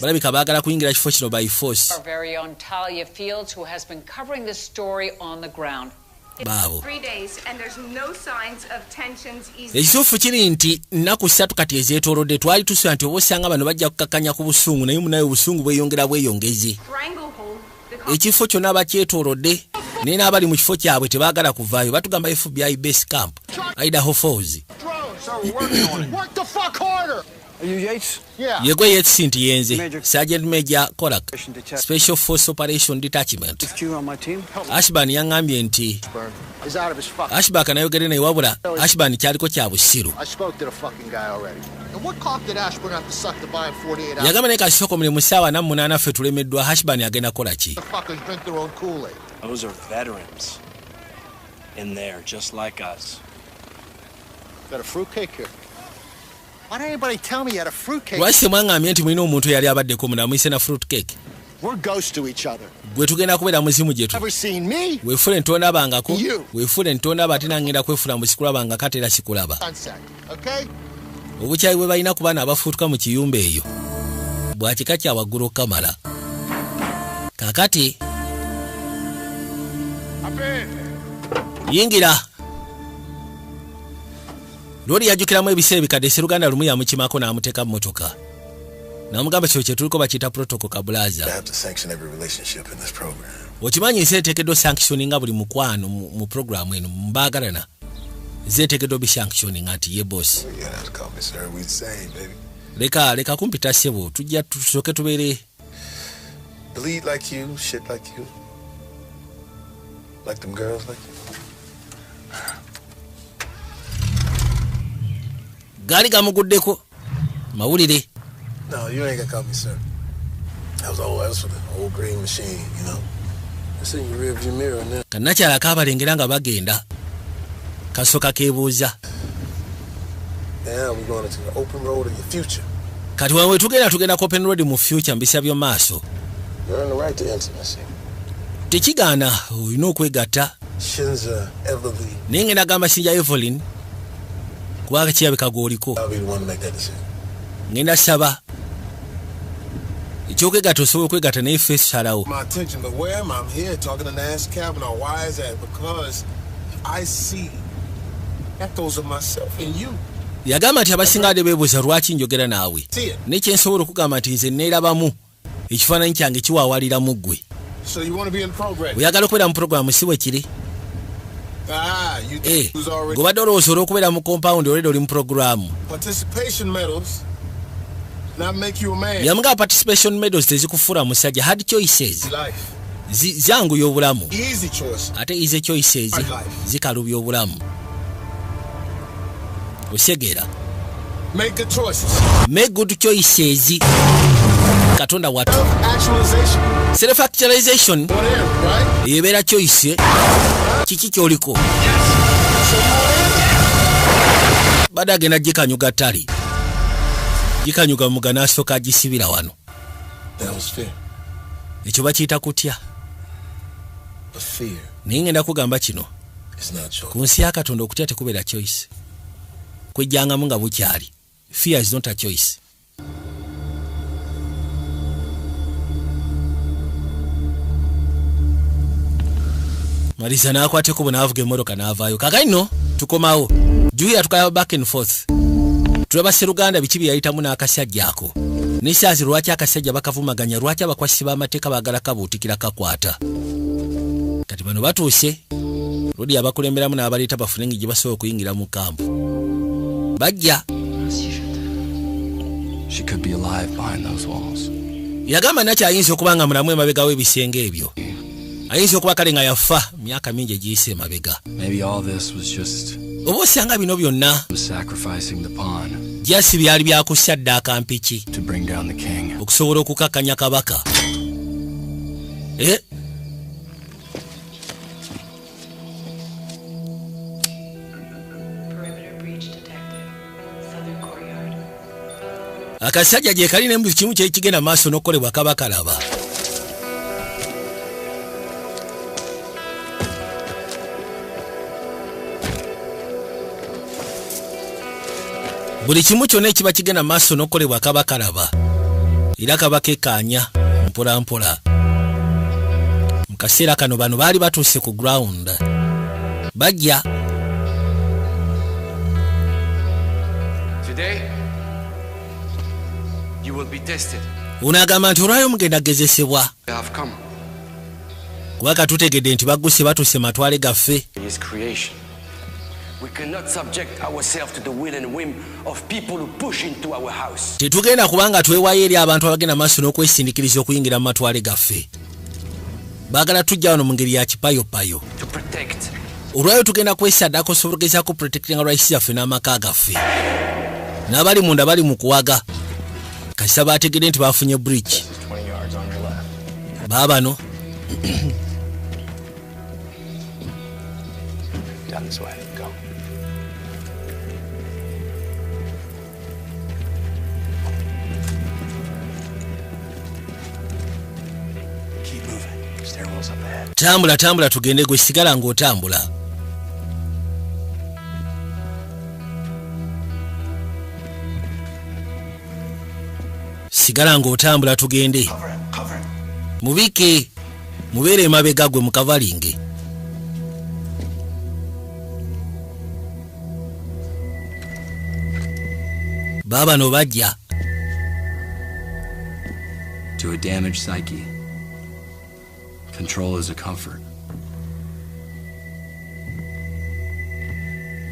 balabika baagala kuyingira kifo kino by force. Baabo. Ekituufu kiri nti nnaku 3 kati ezeetoolodde twali tusuubira nti oba osanga bano bajja kukakkanya ku busungu naye munaye obusungu bweyongera bweyongezi. Ekifo kyonna bakyetoolodde naye n'abali mu kifo kyabwe tebaagala kuvaayo. Batugamba FBI base camp, Idaho Falls. Yegwe Yates nti yenze Sergeant Major Korak, Special Force Operation Detachment. Ashburn yaŋŋambye nti Ashburn anayogere naye wabula Ashburn kyaliko kya busiru. Yagamba naye kasooka omulimu ssaawa 48 ffe tulemeddwa. Ashburn agenda kukola ki? Those are veterans in there just like us. Got a fruitcake here. Why didn't anybody tell me you had a fruitcake? Lwaki temwaŋŋambye nti mulina omuntu eyali abaddeko munda muyise na fruitcake? We're ghosts to each other. Gwe tugenda kubeera muzimu gye tuli. Ever seen me? Weefule ntondabangako, weefule ntondaba ate nangenda kwefula mbu sikulabangako ate era sikulaba. Okay? Obukyayi bwe balina ku baana abafuutuka mu kiyumba eyo bwa kika kya waggulu okukamala. Kaakati yingira. Lori yajjukiramu ebiseera ebikadde Sseruganda lumu yamukimako n'amuteeka mu mmotoka. N'amugamba kino kye tuliko bakiyita protocol kabulaza. Okimanyi nsi eteekeddwa sanctioninga buli mukwano mu programu eno mbaagalana. Zeeteekeddwa obisanctioninga nti ye boss. Leka leka kumpita ssebo tujja tusooke tubeere. Bleed like you, shit like you. Like them girls like you. Gaali gamuguddeko mawulire. No, you ain't gonna call me sir. That was old, that was for the old green machine, you know. It's in your rearview mirror now. Kannakyala kaabalengera nga bagenda. Kasooka keebuuza. Now we're going into the open road of your future. Kati we tugenda tugenda ku open road mu future mbisa by'omaaso. You earn the right to intimacy. Tekigaana olina okwegatta. Shinza Evelyn. Naye ngenda gamba Shinza Evelyn kubanga kirabika gw'oliko. Ngenda saba ekyokwegatta osobola okwegatta naye ffe tusalawo. My attention, but where am I? I'm here talking to Nash Kavanagh. Why is that? Because I see echoes of myself in you. Yagamba nti abasinga badde beebuuza lwaki njogera naawe. Naye kye nsobola okugamba nti nze neerabamu ekifaananyi kyange kiwaawalira mu ggwe. So you want to be in program? Oyagala okubeera mu programu si bwe kiri? Gobadde olowooza olw'okubeera mu compound olwedde oli mu programu. Participation medals not make you a man. Yamugamba participation medals tezikufuula musajja. Hard choices zanguya obulamu, ate easy choices zikalubya obulamu. Osegeera. Make good choices. Make good choices. Katonda watu. Self-actualization ebeera choice. Kiki ky'oliko? Badde agenda gikanyuga ttale. Gikanyuga muga n'asooka agisibira wano. That was fear. Ekyo bakiyita kutya. But fear Naye ngenda kugamba kino, is not choice. ku nsi ya Katonda okutya tekubeera choice, kwejjangamu nga bukyali. Fear is not a choice. Malisa n'akwata ekkubo n'avuga emmotoka n'avaayo. Kakati nno tukomawo juya tukaya back and forth, tulaba Seruganda biki bye yayitamu n'akasajja ako nesaazi. Lwaki akasajja bakavumaganya? Lwaki abakwasi b'amateeka baagala kabuutikira kakwata? Kati bano batuuse, Lodi abakulemberamu n'abaleeta bafune engeri gye basobola okuyingira mu kampu. Bajja. She could be alive behind those walls. Yagamba nakyayinza okuba nga mulamu emabega w'ebisenge ebyo, ayinza okuba kale nga yafa myaka mingi egiyise emabega. Maybe all this was just Oba osanga bino byonna sacrificing the pawn jasi byali byakusaddaaka mpiki to bring down the king. okusobola okukakkanya kabaka. Eh? Perimeter breach detected. Southern courtyard. Akasajja gye kali ne buli kimu kyekigenda maaso n'okukolebwa kaba kalaba. Buli kimu kyonna ekiba kigenda maaso n'okukolebwa kaba kalaba, era kaba kekkaanya mpola mpola. Mu kaseera kano bano baali batuuse ku ground, bajja. Today, you will be tested. Ono agamba nti olwayo mugenda gezesebwa. I have come. Kubanga tutegedde nti bagguse batuuse matwale gaffe. His creation. We cannot subject ourselves to the will and whim of people who push into our house. Tetugenda kubanga twewaayo eri abantu abagenda maaso n'okwesindikiriza okuyingira mu matwale gaffe. Baagala tujja wano mu ngeri ya kipayopayo. To protect Olwayo tugenda kwesaddako osobola okugezaako protectinga rights yaffe n'amaka gaffe. N'abali munda bali mu kuwaga kasita bategedde nti bafunye bridge. 20 yards on your left. Baabano. Down this way. Go. Keep moving. Stairwell's up ahead. Tambula, tambula tugende. Gwe sigala ng'otambula. Sigala ng'otambula tugende. Cover him. Cover him. Mubike, mubeere emabega gwe mukavalinge. Baabano bajja. To a damaged psyche, control is a comfort.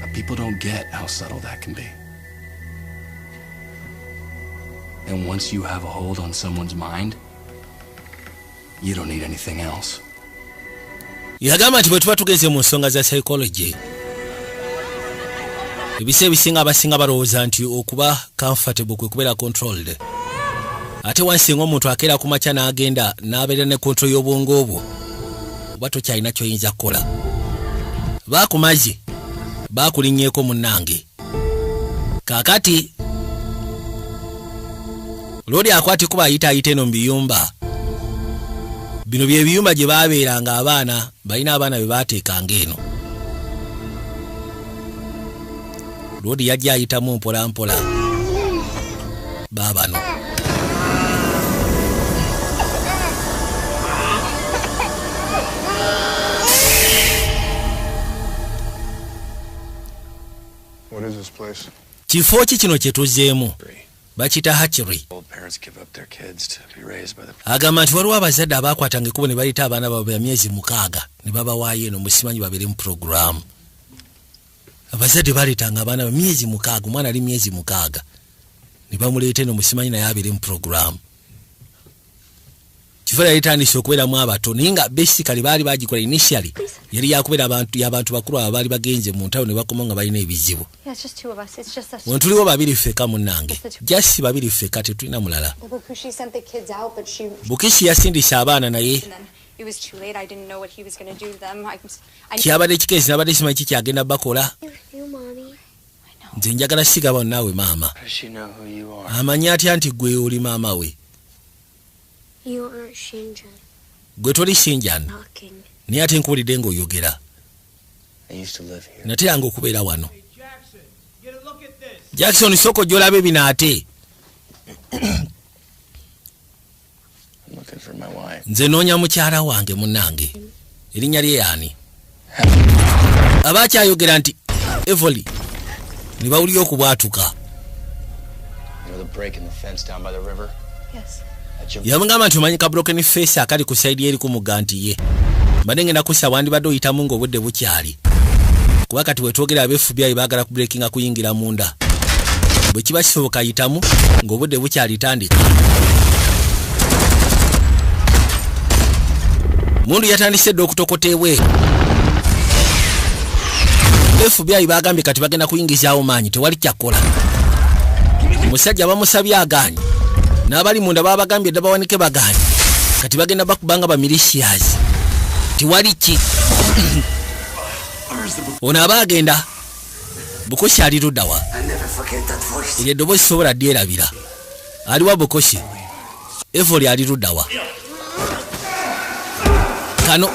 But people don't get how subtle that can be. And once you have a hold on someone's mind, you don't need anything else. Yagamba nti bwe tuba tugenze mu nsonga za psychology, ebiseera ebisinga abasinga balowooza nti okuba comfortable kwe kubeera controlled. Ate wansinga omuntu akeera ku makya n'agenda n'abeera ne control y'obwongo obwo, oba tokyalina kyoyinza kukola. Baakumaze baakulinnyeeko munnange. Kaakati loodi akwata kuba ayita ayita eno mu biyumba bino, bye biyumba gye baabeeranga abaana. Balina abaana be baateekanga eno. Loodi yajja ayitamu mpola mpola. Baabano. What is this place? Kifo ki kino kye tuzzeemu? Bakiyita hatchery. Old parents give up their kids to be raised by the Agamba nti waliwo abazadde abaakwatanga ekkubo ne baleeta abaana baabwe ya myezi 6 ne babawaayo eno musimanyi babeere mu puroguramu. Abazadde baleetanga abaana ba myezi 6, omwana ali myezi 6 ne bamuleeta eno musimanyi naye abeere mu puroguramu. Kifo yali tandise okubeeramu abato, naye nga basically baali bagikola initially yali yakubeera abantu y'abantu bakulu abo baali bagenze mu ntalo ne bakoma nga balina ebizibu. Yeah, it's just two of us. It's just us. Wano tuliwo babiri ffeka munnange, just babiri ffeka, tetulina mulala. Well, Bukushi sent the kids out, but she. Bukishi yasindisa abaana naye And then it was too late. I didn't know what he was going to do to them. I kyabadde kikeezi, nabadde simanyi kikyagenda bakola. You, mommy. Nze njagala sigaba naawe maama. Amanyi atya nti gwe oli maama we? Gwe toli Shinjan. Naye ate nkuwulidde ng'oyogera. Nateranga okubeera wano. Jackson, sooka ojja olabe bino ate. Nze noonya mukyala wange munnange. Erinnya lye yaani? Aba akyayogera nti Evoli ne bawulira okubwatuka. Yamugamba nti omanyi ka broken face akali ku sayidi eri ku mugga nti ye. Mbadde ngenda kussa wandibadde oyitamu ng'obudde bukyali. Kuba kati wetwogera aba FBI baagala ku breakinga kuyingira munda. Bwe kiba kisoboka yitamu ng'obudde bukyali tandika. Mundu yatandise dda okutokota ebweru. FBI bagambye kati bagenda kuyingizaawo maanyi tewali kyakola. Omusajja bamusabye agaanye. N'abali munda babagambye dda bawanike bagaanye. Kati bagenda bakubanga ba militias. Tewali ki. Ono aba agenda. Bukoshi ali ludda wa? Eryo eddoboozi sobola ddyerabira. Aliwa Bukoshi? Evoli ali ludda wa? Kano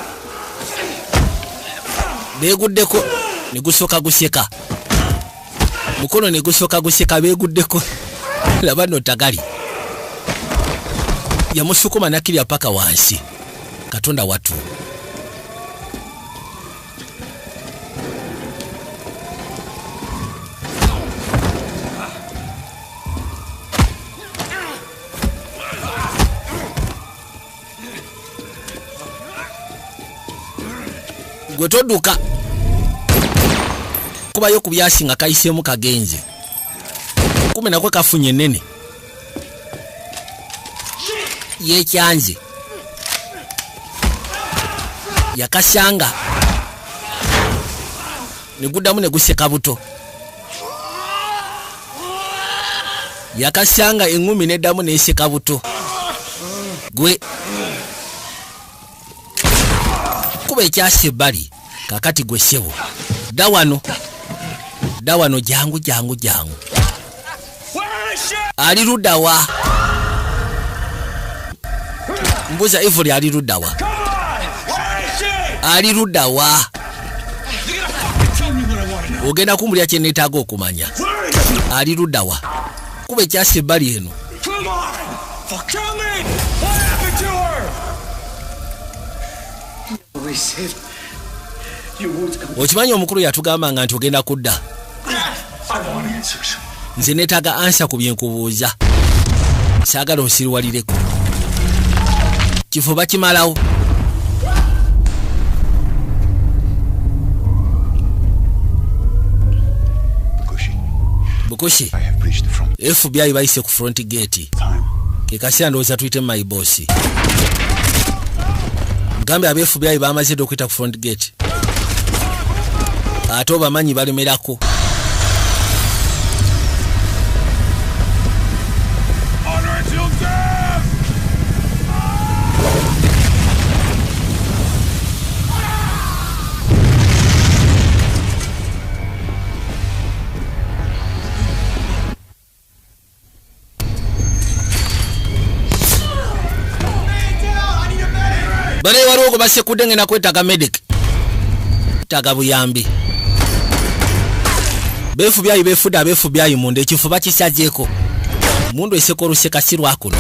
beeguddeko ne gusooka guseka. Mukono ne gusooka guseka beeguddeko. Laba nno tagali. Yamusukuma n'akkirira paka wansi. Katonda wattu. Gwe todduka. Kubayo ku byasi nga kayiseemu kagenze. Kumi nakwe kafunye ennene. Yeekyanze. Yakasanga. Ne guddamu ne guseka buto. Yakasanga eŋŋumi n'eddamu n'eseka buto. Gwe kuba ekyasi ebbali kakati gwe ssebo. Dda wano. Dda wano jangu jangu jangu. Ali ludda wa? Mbuuza Evoli ali ludda wa? Ali ludda wa? Ogenda kumbulira kye neetaaga okumanya. Ali ludda wa? Kuba ekyasi ebbali eno. Okimanyi omukulu yatugambanga nti ogenda kudda. Nze neetaaga ansa ku bye nkubuuza. Saagala onsiriwalireko. Kifo bakimalawo. Bukoshi, FBI bayise ku front gate. Ke kaseera ndowooza tuyite my boss. Gambe aba FBI bamaze dda okuyita ku front gate. Ate obamanyi balemerako. Bale waliwo gwe basekudde ngenda kwetaaga medic. Taaga buyambi. Beefu byayi beefudde abeefu byayi munda ekifo bakisazeeko. Mundu eseka oluseka si lwakuno.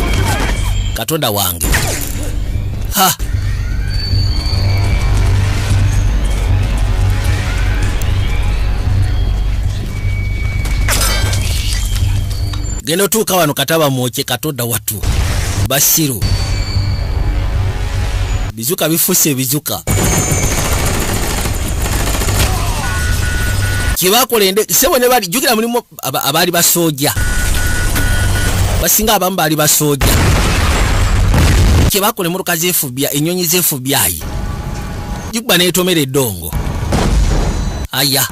Katonda wange. Ha! Genda otuuka wano kataba mwokye Katonda wattu. Basiru. Bizuka bifuuse ebizuka. Kyebakola ende sebo ne bali jjukira mulimu abaali basooja. Basinga abamu baali basooja. Kyebakola emmotoka z'FBI, ennyonyi z'FBI. Gikuba n'etomera eddongo. Aya.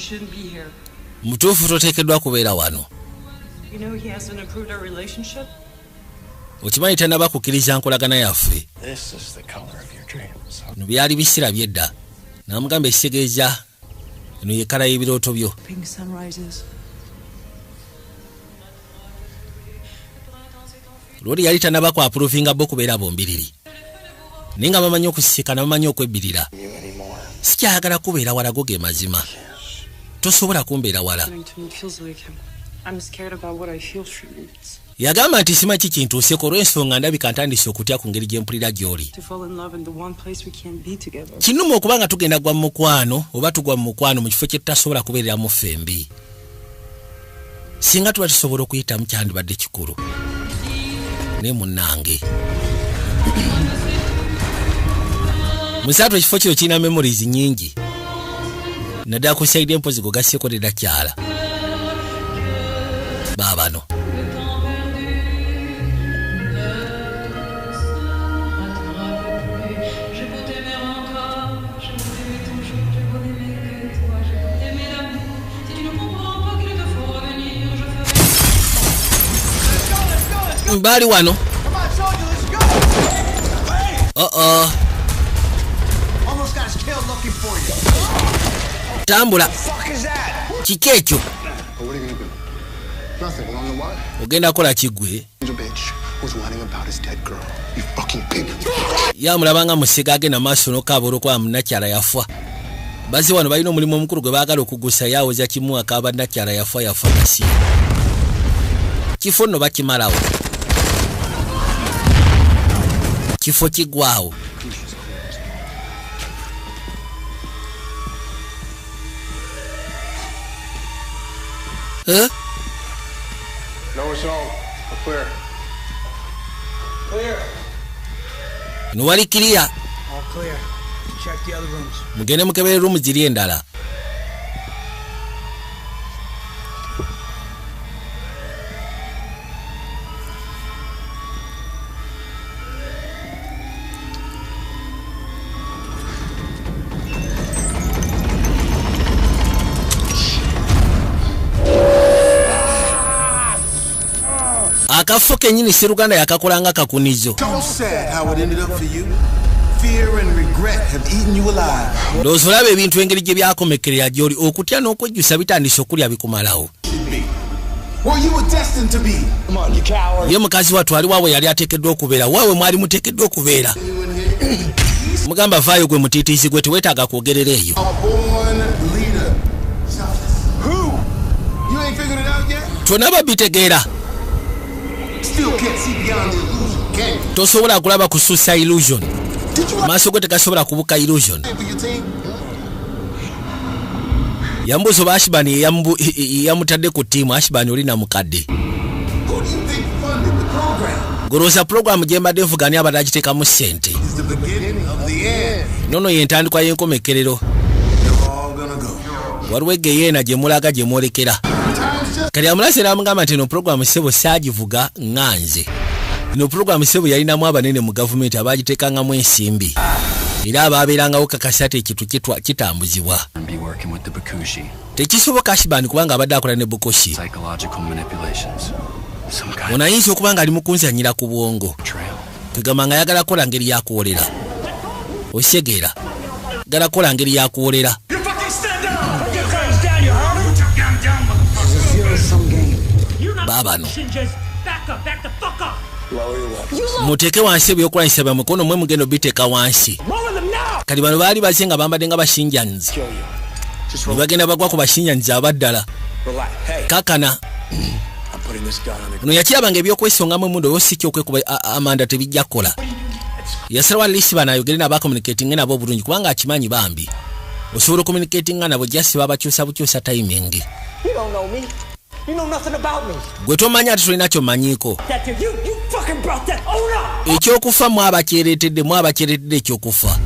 shouldn't be here. Mutuufu toteekeddwa kubeera wano. You know he hasn't approved our relationship? Okimanyi tannaba kukkiriza nkolagana yaffe. This is the color of your dreams. Bino byali bisira byedda. Namugamba ekitegeeza eno ye kkala y'ebirooto byo. Pink sunrises. Lwoli yali tannaba ku approvinga bo kubeera bombiriri, naye nga bamanyi okusisikana, bamanyi okwebbirira. You anymore. Sikyayagala kubeera wala, go ge mazima, tosobola kumbeera wala. Happening to me feels like I'm scared about what I feel for you. It's Yagamba nti simanyi kintuuseko olw'ensonga ndabika ntandise okutya ku ngeri gye mpulira gy'oli. to fall in love in the one place we can't be together. Kinuma okuba nga tugenda gwa mu mukwano oba tugwa mu mukwano mu kifo kye tutasobola kubeereramu ffembi. Singa tuba tusobola okuyitamu kyandibadde kikulu, naye munnange musaatu ekifo kino kirina memories nyingi, naddala ku side empozi go gasseko nedda kyala baabano. Je peux t'aimer encore, je peux t'aimer toujours, je peux n'aimer que toi, je peux t'aimer d'amour. Si tu ne comprends pas qu'il te faut revenir, je ferai. Baali wano. Come on, soldier, let's go! Hey! Oo. Almost got us killed looking for you. Tambula. Fuck is that? Kiki ekyo? But what are you gonna do? Nothing. You wanna know why? Ogenda kukola kiggwe? Angel bitch was whining about his dead girl. You fucking pig. Yamulaba nga musiga agenda maaso n'okaaba olwokuba munnakyala yafa. Bazze wano balina omulimu omukulu gwe baagala okugusa, yawoza kimu akaaba nakyala yafa yafa gasi. Kifo nno bakimalawo, kifo kiggwawo. Eh? No assault. We're clear. Clear. No wali clear. All clear. Check the other rooms. Mugende mukebere room ziri endala. Akafo kenyini seruganda yakakolanga kakunizo. So sad how it ended up for you. Fear and regret have eaten you alive. Ndowooza olaba ebintu engeri gye byakomekerera gy'oli, okutya n'okwejjusa bitandise okulya bikumalawo. Where you were destined to be. Come on, you coward. Ye mukazi wattu ali waabwe yali ateekeddwa okubeera, waabwe mwali muteekeddwa okubeera. Mugamba vaayo gwe mutiitiizi gwe, teweetaaga kwogerera eyo. A born leader. Who? You ain't figured it out yet? Tonaba bitegeera. Still can't see beyond the illusion, can you? Tosobola kulaba kususa illusion, maaso go tegasobola kubuka illusion. For your team? Yambuuza oba Ashibani yamutadde ku ttiimu. Ashibani oli namukadde. Who do you think funded the program? Golowooza pulogulaamu gye mbadde nvuga ani abadde agiteekamu ssente? It's the beginning of the end. Nono yentandikwa y'enkomekerero. They're all gonna go. Waliwo egeyeena gye mulaga gye mwolekera. Kati amulase n'amugamba nti eno pulogulaamu ssebo saagivuga ŋŋanze, eno pulogulaamu ssebo yalinamu abanene mu gavumenti abaagiteekangamu ensimbi era abaabeerangawo kakasa ati ekintu kitambuzibwa. And be working with the Bakushi. Tekisoboka Ashibani kubanga abadde akola ne Bukoshi. Psychological manipulations. Some kind Ono ayinza okuba nga ali mu kunzanyira ku bwongo. of trail. Kegamba nga ayagala kukola ngeri yakuwolera, okitegeera, gala kukola ngeri yakuwolera. You fucking stand down! Put your guns down, you heard me? Put your gun down, motherfucker! Zero sum game. You're not Baabano. Just back up, back the fuck up. Lower your weapons. Muteeke wansi ebyokulwanyisa byammwe, kono mwe mugenda obiteeka wansi. Lower them now! Kati bano baali baze nga bambadde nga bashinjanzi. Kill you. Just Ne bagenda bagwa ku bashinjanzi abaddala. relax. Hey, Kakana. I'm putting this gun on the Ono yakirabanga ebyokwesongamu emundu oba si kyokwekuba amanda tebijja kukola. Yasalawo alisi bano ayogere nabo, acommunicatinge nabo obulungi, kubanga akimanyi bambi osobola ocommunicatinga nabo, just babakyusa bukyusa timing. You don't know me. You know nothing about me. Gwe tomanyi ate tolina kyomanyiiko. That dude, you fucking brought that. Own up. Ekyokufa mwabakyereetedde, mwabakyereetedde ekyokufa.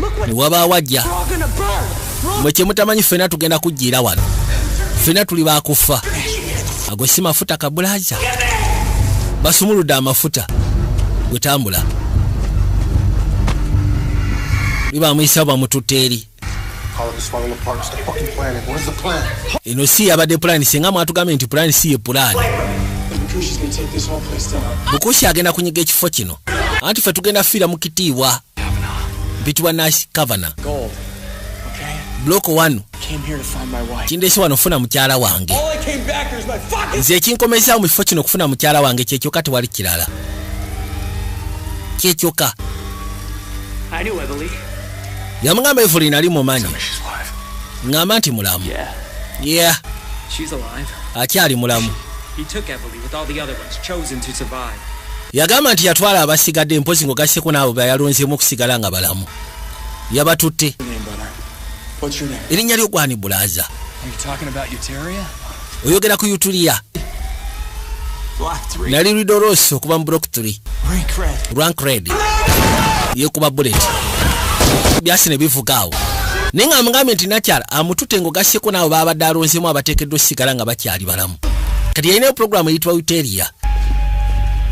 Look what Ne wabaawo ajja. we're all gonna burn. We're all Mwe kyemutamanyi, ffenna tugenda kujjiira wano, ffenna tuli bakufa. Ago si mafuta kabulaza, basumuludde amafuta. Gwe tambula, libamuyisa bamututte eri. Call it falling apart. It's the fucking planet. What is the plan? Eno si yabadde pulaani. Singa mwatugambye nti pulaani si ye pulaani. Bukushi's gonna take this whole place down. Bukushi agenda kunyiga ekifo kino, anti ffe tugenda fiira mu kitiibwa. Mpitibwa Nash Kavana. Gold. Okay? Block 1. Came here to find my wife. Kindeese wano funa mukyala wange. All I came back here is my fucking Nze ekinkomezaawo mu kifo kino okufuna mukyala wange kyekyoka, tewali kirala, kyekyoka. I knew Emily. Yamugamba, Evelyn ali mumanyi, ŋŋamba nti mulamu. Yeah. Yeah. She's alive. Akyali mulamu. He took Emily with all the other ones chosen to survive. Yagamba nti yatwala abasigadde, mpozi ng'ogasseko n'abo bayalonzeemu okusigala nga balamu, yabatutte. Name, brother. What's your name? Erinnya ly'ogwani, brother? Are you talking about Uteria? Oyogera ku Utuliya? Block 3. Nali Ridorosi okuva mu Block 3. Rank red. Rank red. Yekuba bullet, byasi ne bivuga awo, naye nga amugambye nti nakyala amututte ng'ogasseko n'abo babadde alonzeemu abateekeddwa osigala nga bakyali balamu. Kati yalinayo puroguramu eyitibwa Uteria.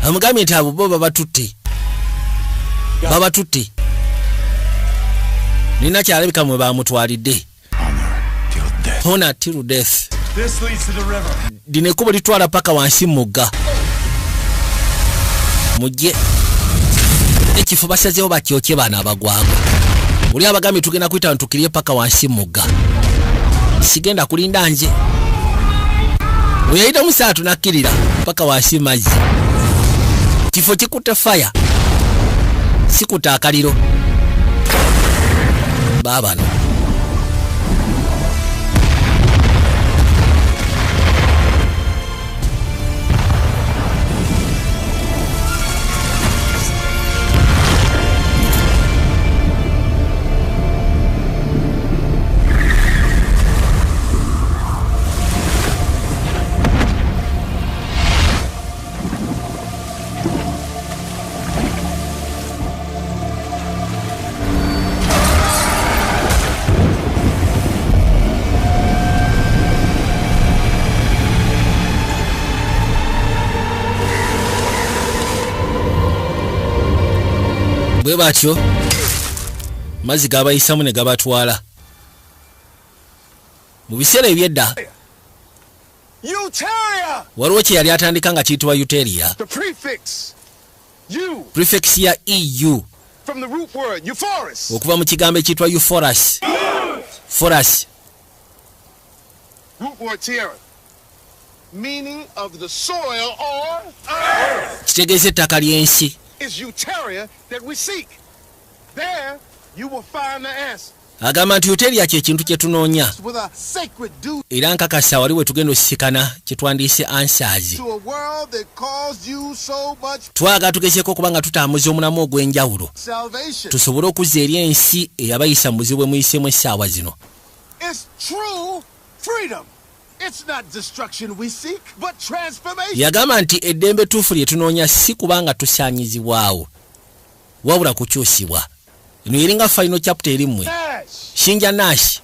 Amugambye nti abo bo babatutte, babatutte, ninakyalabika mwe bamutwalidde. Honor till death. This leads to the river. Lino ekkubo litwala paka wansi mu mugga. Mujje, ekifo basazeewo bakyokye. Baano abagwagwa oli abagambye tugenda kuyita ntukirye paka wansi mu mugga. Sigenda kulinda nje. Oyayita musaatu nakkirira paka wansi mazzi. Kifo kikutte faya, sikuta akaliro. Baabano bwe batyo mazzi gabayisamu ne gabatwala. Mu biseera ebyedda Uteria! waliwo kye yali atandika nga kiyitibwa Uteria. The prefix U Prefix ya eu from the root word euphorus. okuva mu kigambo ekiyitibwa euphorus, forus. Root word tierra. Meaning of the soil or earth. Kitegeeza ettaka ly'ensi. It's Uteria that we seek. There you will find the answer. Agamba nti Uteria kye kintu kye tunoonya. With a sacred duty Era nkakasa wali we tugenda ossisikana kye twandiise answers to a world that caused you so much Twagala tugezeeko okuba nga tutambuza omulamu ogw'enjawulo salvation. tusobole okuzza eri ensi eyabayisa mu buzibu bwe muyiseemu essaawa zino. It's true freedom. It's not destruction we seek, but transformation. Yagamba nti eddembe tuufu lye tunoonya si kubanga tusaanyizibwawo, wabula kukyusibwa. Eno eringa final chapter eri mmwe. Nash, Shinja Nash,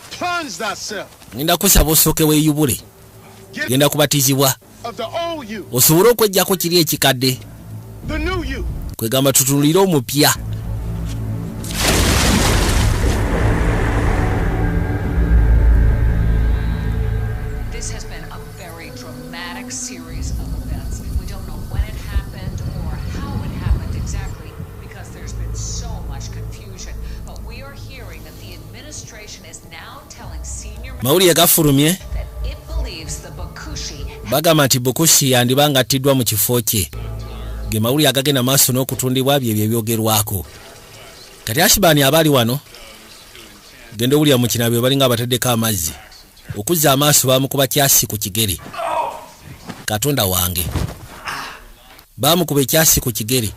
plunge thyself ngenda kusaba osooke weeyubule, genda kubatizibwa of the old you, osobole okweggyako kiri ekikadde, the new you. Kwegamba tutunulire omupya. This has been a very dramatic series of events. We don't know when it happened or how it happened exactly because there's been so much confusion. But we are hearing that the administration is now telling senior Mawulire gafulumye. that it believes the Bakushi Bagamba nti Bukushi yandiba nga attiddwa mu kifo kye. Ge mawulire agagenda maaso n'okutundibwa, bye bye byogerwako. Kati Ashibani abaali wano genda owulira mu kinabyo balinga abataddeko amazzi okuzza amaaso, bamukuba kyasi ku kigere. Katonda wange, bamukuba ekyasi ku kigere.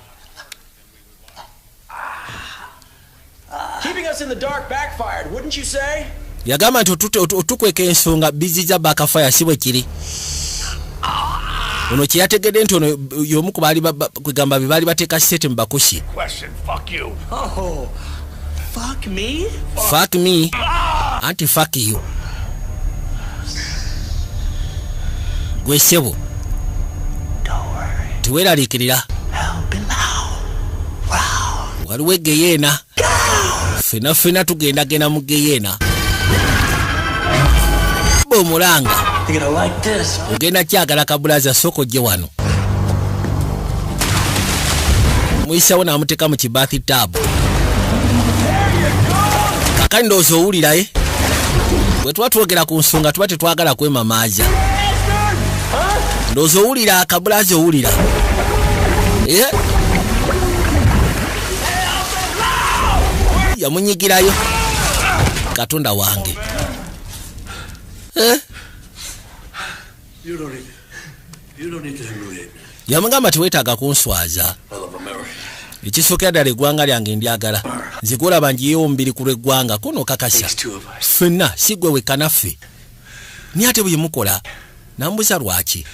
Keeping us in the dark backfired, wouldn't you say? Yagamba nti otukweka ensonga biziza bakafaya, si bwe kiri? Ono kyeyategedde nti ono y'omu ku baali kwegamba be baali bateeka sente mu Bakushi. Question. Fuck you. Oh, fuck me? Fuck me, anti fuck you. Gwe ssebo, teweeraliikirira, waliwo egeyeena. Ffenna ffenna tugendagenda mu geyeena. Omulanga You're gonna like this. Ogenda kyagala kabulaza, sooka ojje wano. Muyisawo n'amuteeka mu kibathi taabu. Kakani ndowooza owuliraye bwe tuba twogera ku nsonga, tuba tetwagala kwemamaaza. Ndowooza owulira akabulaza, owulira. Eh? Yamunyigirayo, Katonda wange. Eh? You don't need to humiliate me. Yamugamba, "Teweetaaga kunswaza." I love America. Ekisookera ddala, eggwanga lyange ndyagala. Nze gwolaba ngiyewo omubiri ku lw'eggwanga kono. Okakasa ffenna, si gwe wekka, naffe. Naye ate bwe mukola nambuza lwaki.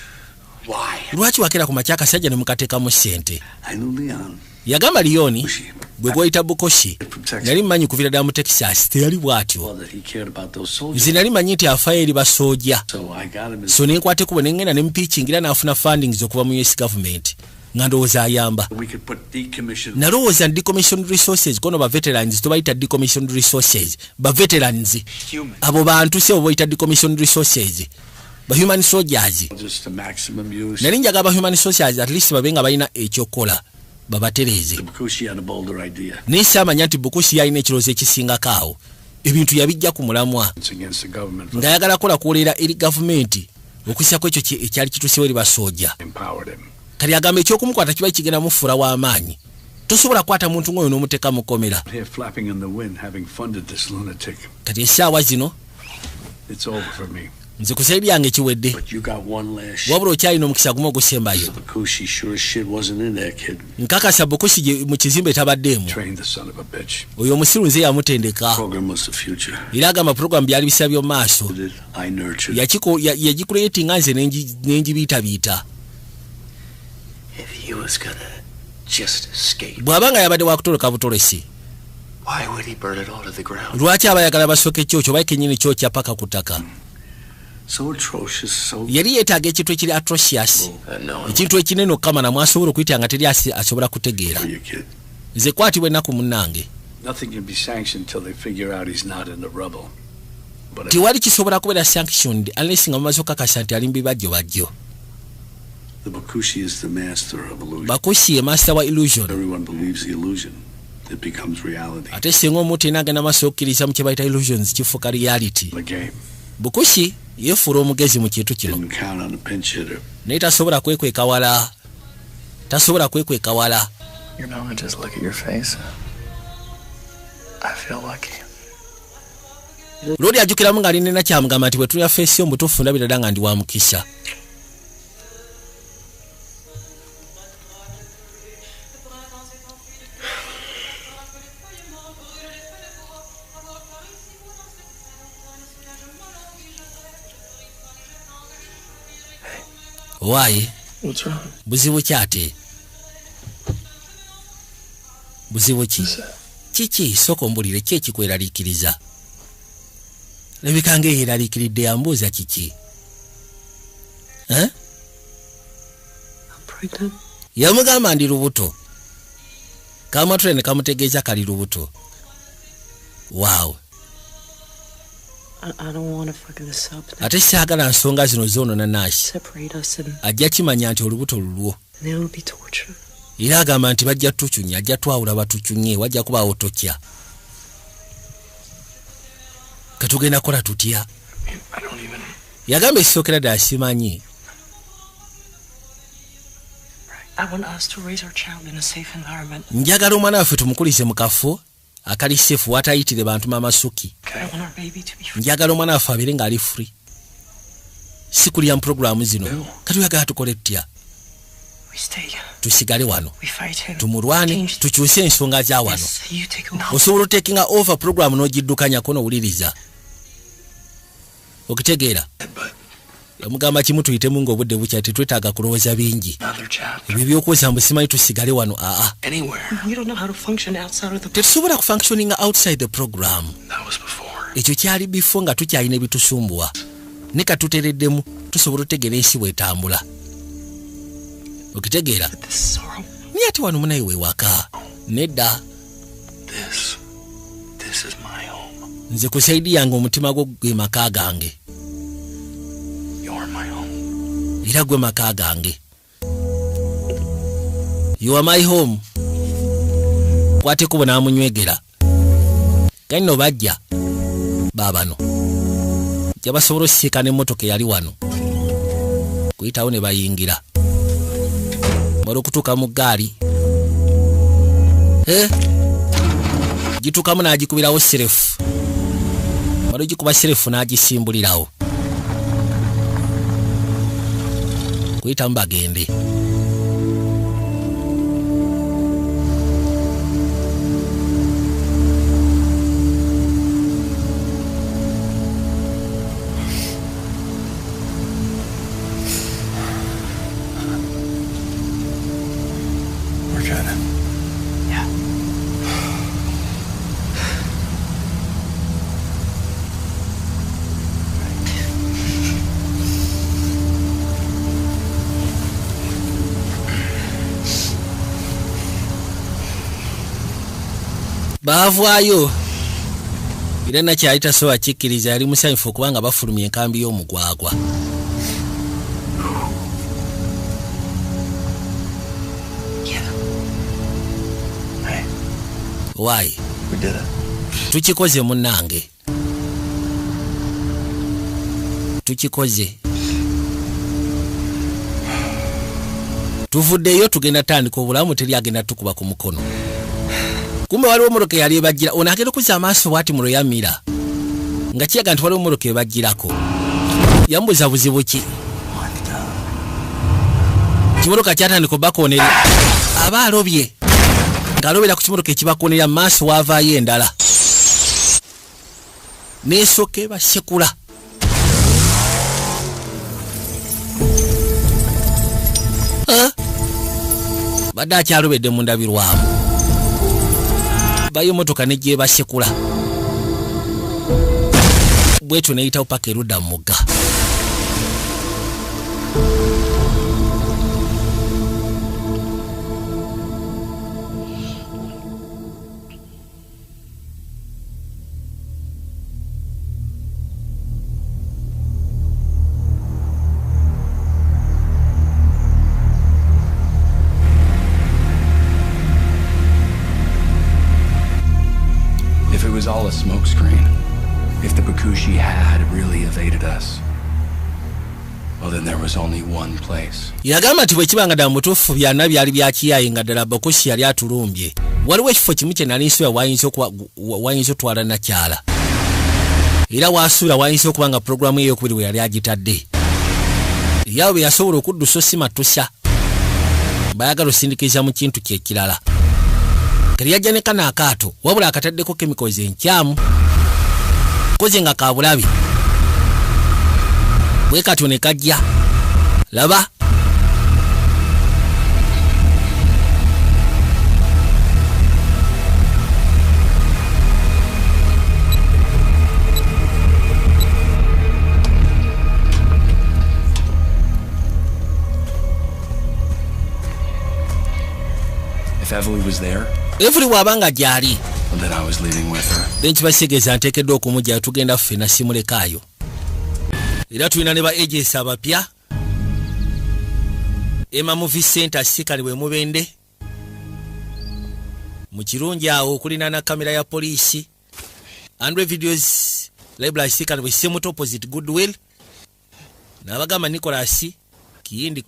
Why? Lwaki wakera ku makya akasajja ne mukateekamu ssente? I knew Leon. Yagamba, Liyoni gwe gw'oyita Bukoshi nali mmanyi kuvira ddala mu Texas, teyali bw'atyo. Well, that he cared about those soldiers. Nze nali manyi nti afaayo eri basooja. So I got him So nenkwata ekubo nengenda ne mupiikingira n'afuna fundings okuva mu US government, nga ndowooza ayamba. We could put decommissioned Nalowooza decommissioned resources kono ba veterans tobayita decommissioned resources. Ba veterans human abo bantu si abo boyita decommissioned resources, ba human soldiers. soldiers to maximum use. Nali njagala ba human soldiers at least babe nga balina ekyokukola, babatereeze. Bukushi had a bolder idea. Naye saamanya nti Bukusi yalina ekirowoozo ekisingako awo. Ebintu yabijja ku mulamwa. It's against the government. Ng'ayagala kola kuwolera eri gavumenti okussako ekyo ekyali kitusewo eri basooja. Empowered him. Kati agamba ekyokumukwata kiba kigenda mufuula w'amaanyi. Tosobola kukwata muntu ng'oyo n'omuteeka mu kkomera. Here flapping in the wind, having funded this lunatic. Kati essaawa zino It's over for me. nze ku side yange kiwedde. But you got one last shot. Wabula okyalina omukisa gumu ogusembayo. Bukushi sure as shit wasn't in there, kid. Nkakasa Bukusi mu kizimbe tabaddeemu. Trained the son of a bitch. Oyo omusiru nze yamutendeka. Program was the future. Era agamba puroguramu byali bisa by'omu maaso. I nurtured. Yagikuleetinga nze nengibiitabiita. If he was gonna just escape, Bw'aba nga yabadde wakutoloka butolesi, why would he burn it all to the ground? lwaki aba ayagala basooka ekyokyo oba kennyini kyokya paka ku ttaka? So atrocious, so Yali yeetaaga ekintu ekiri atrocious, No. ekintu ekinene okukamana mwasobola okuyita nga teri asobola kutegeera. for you, kid. Nze kwatibwa ennaku, munnange. Nothing can be sanctioned till they figure out he's not in the rubble. But if Tewali kisobola kubeera sanctioned unless nga mumaze okukakasa nti ali mu bibajjo bajjo. the Bakushi is the master of illusion. Bakushi ye master wa illusion. Everyone believes the illusion. It becomes reality. Ate singa omuntu yenna agenda maaso okukkiriza mu kye bayita illusions, kifuuka reality. The game. Bukushi yeefuula omugezi mu kintu kino. Didn't count on a pinch hitter. Naye tasobola kwekweka wala, tasobola kwekweka wala. I just look at your face. I feel lucky. Lwoli ajjukiramu ng'alinena kyamugamba nti bwe tulya face yo mutuufu ndabira ddala nga ndi wa mukisa. Owaaye. What's wrong? Buzibu ki ate? Buzibu ki? Kiki? Sooka ombulire, ki ekikweraliikiriza? Labika nga eyeraliikiridde, yambuuza kiki. Eh? I'm pregnant. Yamugamba, "Ndi lubuto." Kamatule ne kamutegeeza kali lubuto. Waaw. I don't want to fuck this up. Ate saagala nsonga zino zoonona naasi. Separate us and Ajja kimanya nti olubuto lulwo. and it will be torture. Era agamba nti bajja tucunya, ajja twawula batucunye, wajja kubaawo tokya. Katugenda kukola tutya? I don't even. Yagamba ekisookera ddala simanyi. I want us to raise our child in a safe environment. Njagala omwana waffe tumukulize mu kafo akali safe watayitire bantu mamasuki. I want our baby to be free. Njagala omwana waffe abeere ng'ali free, si kulya mu puroguramu zino. Kati oyagala tukole tutya? We stay. Tusigale wano? We fight him. Tumulwane, tukyuse ensonga za wano? Yes, you take over. Osobola otakinga over puroguramu n'ogiddukanyako n'owuliriza okitegeera. Yamugamba kimu, tuyitemu ng'obudde bukya, tetwetaaga kulowooza bingi. Another chapter. Ebyo ebyokweza mbu simanyi tusigale wano, aa. Anywhere. We don't know how to function outside of the. Tetusobola kufunctioninga outside the program. That was before. Ekyo kyali before nga tukyalina ebitusumbuwa, ne katutereddemu tusobola otegeera ensi bwetambula, okitegeera. This is our Naye ate wano munaye wewaka nedda. This Nze ku side yange omutima gwo gwe maka gange. You're my home. Era gwe maka gange. You are my home. Kwate kubo n'amunywegera. Kano bajja baabano jabasobola osisiika n'emmotoka eyali wano kuyitawo ne bayingira mala okutuuka mu ggaali gituukamu n'agikubirawo serefu mala ogikuba serefu n'agisimbulirawo kuyitamu bagende. Baavaayo era nakyali tasobola kikkiriza yali musanyufu okubanga bafulumya enkambi y'omugwagwa. Why? Tukikoze munnange. Tukikoze. Tuvuddeyo tugenda tandika obulamu teri agenda tukuba ku mukono. Kumbe waliwo emmotoka eyali ebajjira ono agenda okuzza amaaso bw'ati mu lweyamira nga kiyaga nti waliwo emmotoka ebajjirako. Yamubuuza buzibu ki? Ekimotoka kyatandika obbakoonera aba alobye ng'alobera ku kimotoka ekibakoonera mu maaso waavaayo endala n'esooka ebasekula. Badde akyalobedde mu ndabirwamu bayo emmotoka ne gyebasekula bwetyo neyitawo paka erudda mu mugga. All a smokescreen. If the Bakushi had really evaded us, well then there was only one place. Yagamba nti bwe kibanga ddala mutuufu byonna byali bya kiyayi nga ddala Bakushi yali atulumbye. Waliwo ekifo kimu kye nali nsuubira wayinza otwala nakyala. Era wasuubira wayinza okuba nga pulogulaamu ey'okubiri we yali agitadde. Yawe bwe yasobola okuddusa osimatusa bayagala osindikiriza mu kintu kye ekirala. Kati yajja ne kano akaato wabula akataddeko chemicals enkyamu koze nga kabulabi bwe katyo ne kajja laba. If Evely was there, Evely bw'abanga gy'ali, then I was leaving with her. Then kibasegeeza nteekeddwa okumugyayo tugenda ffenna simulekaayo. Era tulina ne ba agents abapya. Emma Movie Center Sikali bwe mubende. Mu kirungi awo okulina na kamera ya poliisi. Andre Videos Library Sikali bwe Semuto opposite Goodwill. N'abagamba Nicholas Kiyindi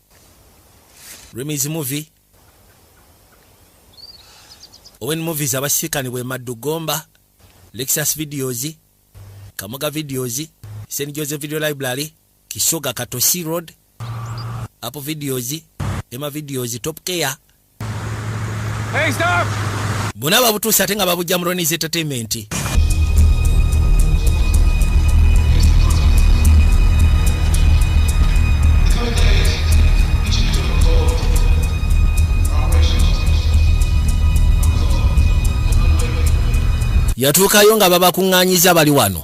Remy's Movie. Owen Movies abasikani bwe Madugomba, Lexus Videos, Kamoga Videos, St. Joseph Video Library, Kisoga Katosi Road, Apple Videos, Emma Videos, Top Care. Hey, stop! Bonna babutuusa ate nga babujja mu Ronnie's Entertainment. Yatuukayo nga babakuŋŋaanyiza bali wano.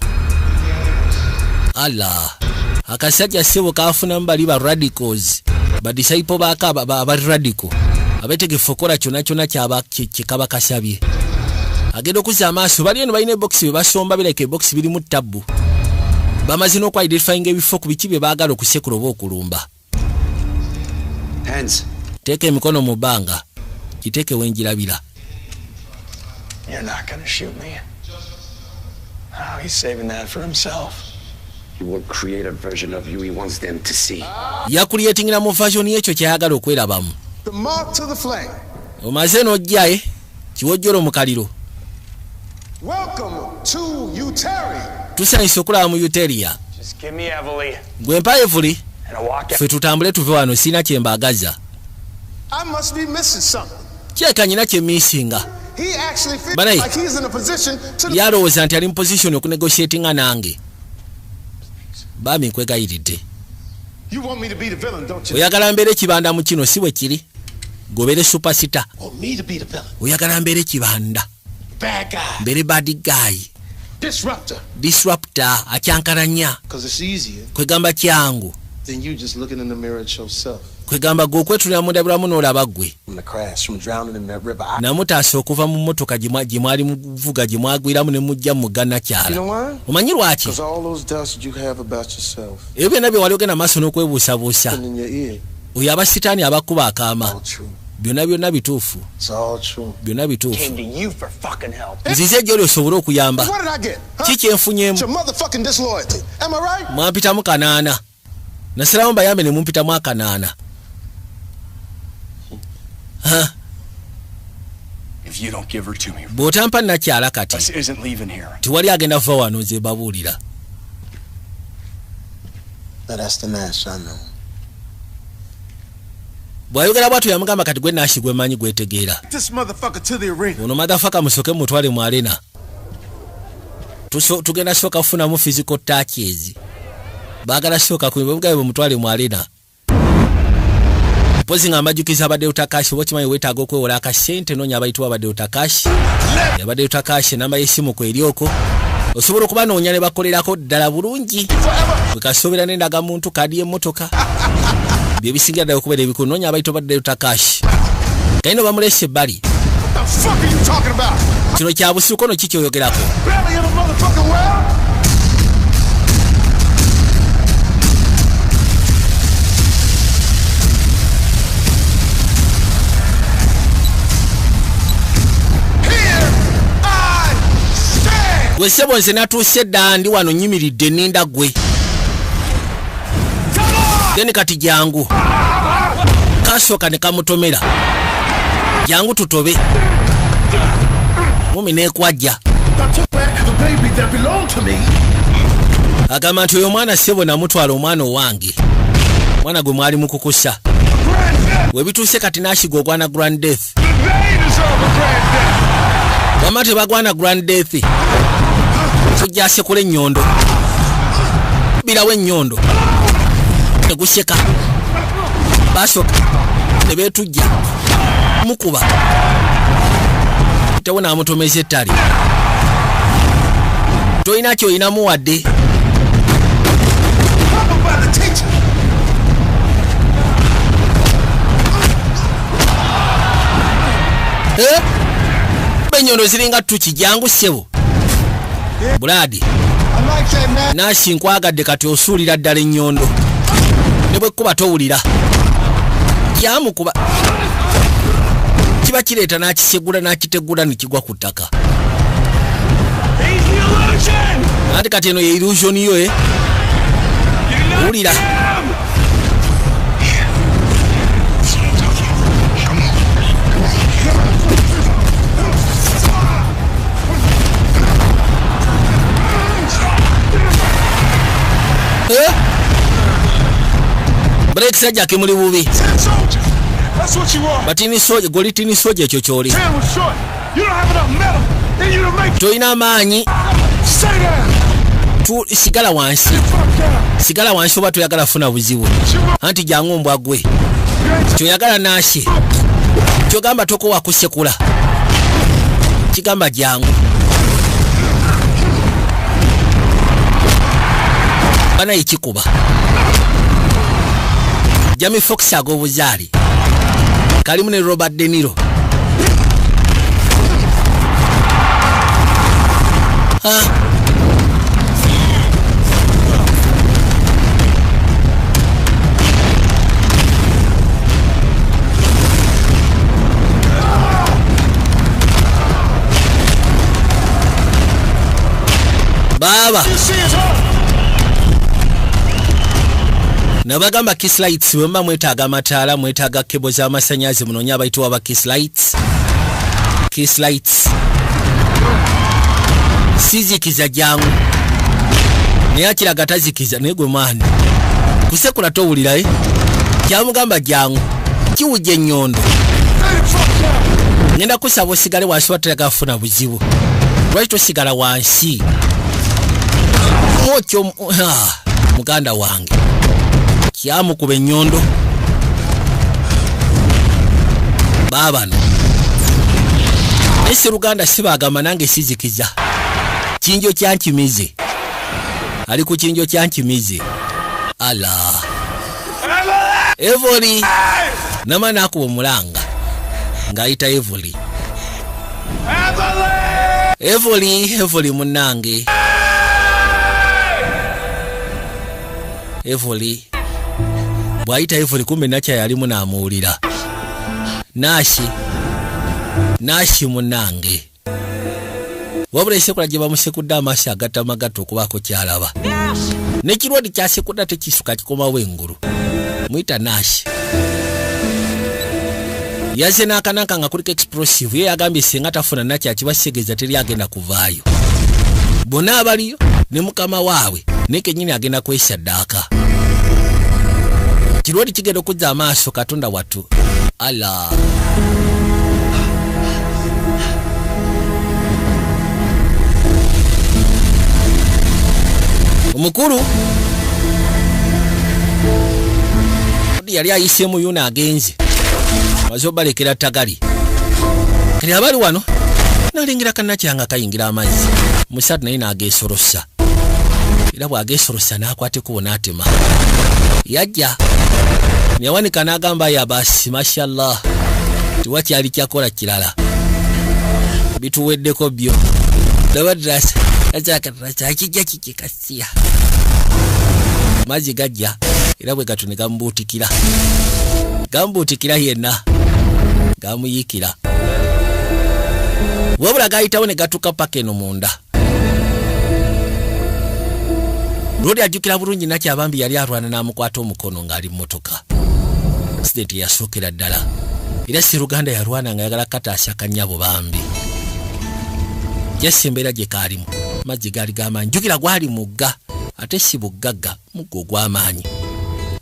Allah, akasajja ssebo kaafunamu bali ba radicals, ba disciple baako aba radical, abeetegefu okukola kyonna kyonna kye kaba kasabye. Agenda okuzza amaaso bali eno balina ebokisi bye basomba, bireka ebokisi birimu tabbu. Bamaze n'okwidentifyinga ebifo ku biki bye baagala okusekula oba okulumba. Hands. Teeka emikono mu bbanga, kiteeke wenjirabira. You're not gonna shoot me. Oh, he's saving that for himself. He will create a version of you he wants them to see. Yakuliyetingira mu version y'ekyo ky'ayagala okwerabamu. The mark to the flame. Omaze n'ojjaye kiwojjolo mu kaliro. Welcome to Uteri. Tusanyuse okulaba mu Uteria. Just give me Evely Gwe mpa Evely and I'll walk out. ffe tutambule tuve wano, sirina kye mbaagaza. I must be missing something. Kirabika nyina kye miisinga. He actually feels Banaye. like he's in a position to Yalowooza nti ali mu position okunegotiatinga nange. Baami nkwegayiridde. You want me to be the villain, don't you? Oyagala mbeere ekibanda mu kino si bwe kiri? Gobere superstar. Want me to be the villain. Oyagala mbeere ekibanda. Bad guy. Mbeere bad guy. Disruptor. Disruptor akyankalanya. Because it's easier Kwegamba kyangu. than you just looking in the mirror at yourself. Kwegamba gwe okwetulira mu ndabirwamu n'olaba ggwe. From the crash, from drowning in that river. Namutaasa okuva mu mmotoka gye mwali muvuga gye mwagwiramu ne mujja mu You gannakyala. know why? Omanyi lwaki? Because all those doubts that you have about yourself Ebyo byonna bye wali ogenda maaso n'okwebuusabuusa. in your ear. Oyo aba sitaani abakuba akaama. Byonna byonna bituufu. It's all true. Byonna bituufu. Came to you for fucking help. Nzize gy'oli osobole okuyamba. What did I get? Huh? Ki kye nfunyeemu? It's your motherfucking disloyalty. Am I right? Mwampitamu kanaana. Nasalawo mbayambe ne mumpitamu akanaana. Ha, If you don't give her to me, bw'otampa nakyala kati this isn't leaving here. tewali agenda kuva wano nze babuulira. Now that's the Nash I know. Bw'ayogera bw'atyo yamugamba kati gwe Nash gwe mmanyi gwetegeera. This motherfucker to the arena. Ono motherfucker musooke mutwale mu arena. Tugenda sooka kufunamu physical touches. Baagala sooka kubugabe bamutwale mu arena. Mpozi nga mbajjukiza abadde Utakashi oba okimanyi weetaaga okwewola akasente noonya abayitibwa abadde Utakashi. Abadde Utakashi enamba y'essimu kweri okwo. Osobola okubanoonya ne bakolerako ddala bulungi. Bwe kasoobera n'endagamuntu, kaadi y'emmotoka. Bye bisingira ddala okubeera ebikulu noonya abayitibwa abadde Utakashi. Kalina bamulese ebbali. What the fuck are you talking about? Kino kya busiru kono ki kyoyogerako? Barely in a motherfucking well? Here I stand. Gwe ssebo nze natuuse dda ndi wano nnyimiridde nninda ggwe. Then kati jangu. Kasooka ne kamutomera. Jangu tutobe. Mumi neekwajja. I took back the baby that belonged to me. Agamba nti oyo omwana ssebo namutwala omwana owange. Mwana gwe mwali mukukusa. We bituuse kati n'ashiga ogwana Grand Death. They deserve a grand death. Wamma tebagwana Grand Death. Tujja asekula ennyondo. Birawo ennyondo. Teguseka. Basooka ne beetujja. Mukuba. Tewo n'amutomeza ettale. Tolina ky'olinamu wadde. Humbled by the teacher. Eh? Ennyondo ziringa ttuki jangu ssebo. Bulaadi. I like that man. Nashi nkwagadde kati osuulira ddala ennyondo. Ne bwe kkuba towulira. Kyamukuba. Kiba kireeta n'akisegula n'akitegula ne kigwa ku ttaka. He's the illusion! Anti kati eno ye illusion yo eh? Wulira. Eh? Break sajja kimuli bubi. Tin soldier. That's what you are. Batini soja, goli tini soja ekyo ky'oli. Ten was short. You don't have enough metal in you to make. Tolina maanyi. Stay down. Sigala wansi. Fuck down. Sigala wansi oba toyagala funa buzibu. Anti jangu mbwa gwe. Kyoyagala Nashi. Kyogamba tokowa kusekula. Kigamba jangu. Bana ekikuba. Jamie Foxx ag'obuzaale. Kalimu ne Robert De Niro. Baba nabagamba Kiss Lights wemba mwetaaga amataala, mwetaaga kebo z'amasannyalaze, munoonye abayitibwa ba Kiss Lights. Kiss Lights sizikiza jangu, naye akiraga tazikiza. Naye gwe maani kusekula towulira kyamugamba jangu kiwujja ennyondo. Ngenda kusaba osigale wansi, wateraga kufuna buzibu. Lwaki tosigala wansi? Mwokyo muganda wange kyamukuba ennyondo. Baabano naye sseruganda sibagamba nange sizikiza. Kinjo kyankimize, ali ku kinjo kyankimize. Ala Evoli nama nakuba omulanga ng'ayita Evoli. Evoli, Evoli munnange, Evoli bw'ayita Evoli, kumbe nakya yalimu n'amuwulira. Nashi, Nashi munnange. Wabula esekula gye bamusekudde amaaso agatamagatta okubaako kyalaba, n'ekirwadi kyasekudde tekisuka kikomawo engulu. Muyita Nashi yazze n'akananka nga kuliko explosive. Ye yagambye singa tafuna nakya kibasegeeza teri agenda kuvaayo, bonna abaliyo ne mukama waabwe naye kennyini agenda kwesaddaaka. Kirwadi kigenda okuzza amaaso, Katonda wattu. Ala omukulu yali ayiseemu yuna agenze maze obalekera tagali. Kati abali wano nalengera kannakyanga kayingira amazzi musatu, naye n'ageesolosa. Era bw'ageesolosa n'akwata ekkubo n'atema. Yajja yawanika n'agamba yabasi mashallah, tiwakyali kyakola kirala, bituweddeko byo. Kijja kikikasiya mazzi gajja, era bwe gato ne gamubuutikira, gamubuutikira yenna gamuyiikira. Wabula gayitawo ne gatuuka paka eno munda. Lwoli ajjukira bulungi Nakyabambi yali alwana n'amukwata omukono ng'ali mu mmotoka. Pulezidenti yasookera ddala, era sseruganda yalwana ng'ayagala kataasa kannyabo bambi. Jasi embeera gye kaalimu, mazzi gaali g'amaanyi. Jjukira gwali mugga, ate si buggagga, mugga ogw'amaanyi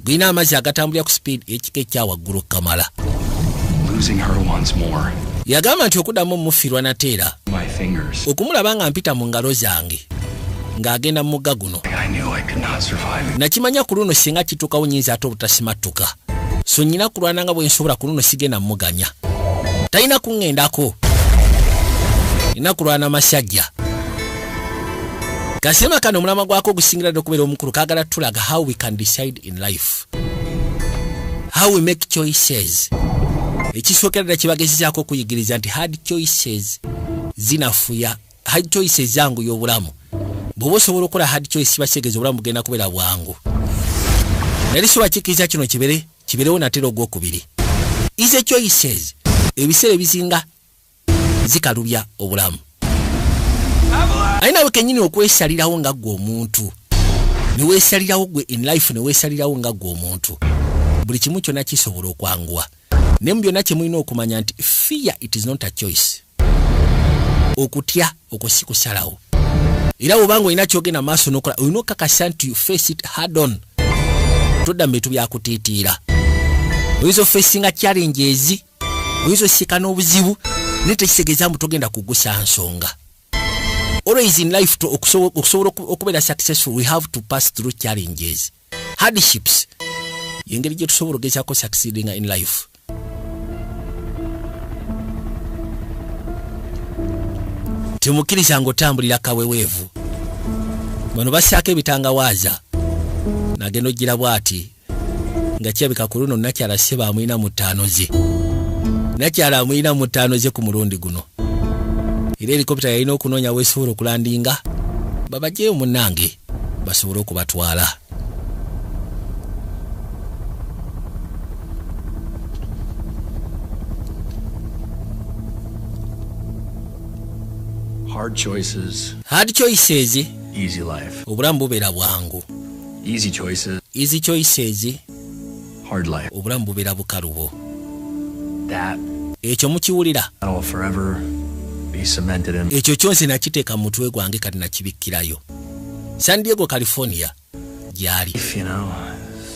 gulina amazzi agatambulira ku sipiidi ekika ekyawaggulu kamala. Yagamba nti okuddamu omufiirwa nateera okumulaba nga mpita mu ngalo zange ng'agenda mu mugga guno, nakimanya ku luno singa kituukawo nnyinza ate obutasimattuka. So nnyina kulwana nga bwe nsobola ku luno sigenda mmuganya, talina kuŋŋendako, nina kulwana masajja. Kasema kano omulama gwako ogusingira ddala okubeera omukulu kaagala tulaga how we can decide in life, how we make choices. Ekisookera ddala kibagezezaako okuyigiriza nti hard choices zinafuya, hard choices zanguya obulamu. Bw'oba osobola okukola hard choice kibategeeza obulamu bugenda kubeera bwangu. Naye soba kikkiriza kino kiberewo natera ogwokubiri. Easy choices ebiseera ebisinga zikalubya obulamu. Alina we kennyini okwesalirawo nga ggwe omuntu, ne weesalirawo ggwe in life, ne weesalirawo nga ggwe omuntu, buli kimu kyonna kisobola okwanguwa. Naye mu byonna kye mulina okumanya nti fear it is not a choice. Okutya okwo si kusalawo. Era bw'obanga olina ky'ogenda maaso n'okola, olina okukakasa nti you face it hard on. Todda mu bintu byakutiitiira. Oyinza ofacinga challenges, oyinza osika n'obuzibu, naye tekitegeeza mbu togenda kugusa nsonga. Always in life okusobola okubeera successful we have to pass through challenges, hardships. Yengeri gye tusobola ogezaako succeeding in life. Temukkiriza ng'otambulira kaweweevu. Bano bassaako ebitangawaaza nagenda ogira bw'ati nga kirabika ku luno Nakyala ssebo amulina mu ttaano ze. Nakyala amulina mu ttaano ze ku mulundi guno. Era helikopita yalina okunoonya weesobola okulandinga. Babajjeyo munnange basobole okubatwala. Hard choices. Hard choices. Easy life. Obulamu bubeera bwangu. Easy choices. Easy choices. Hard life. Obulamu bubeera bukalubo. That. Ekyo mukiwulira. That'll forever be cemented in. Ekyo kyonse nakiteeka mu mutwe gwange kati nakibikkirayo. San Diego, California gyali. You know.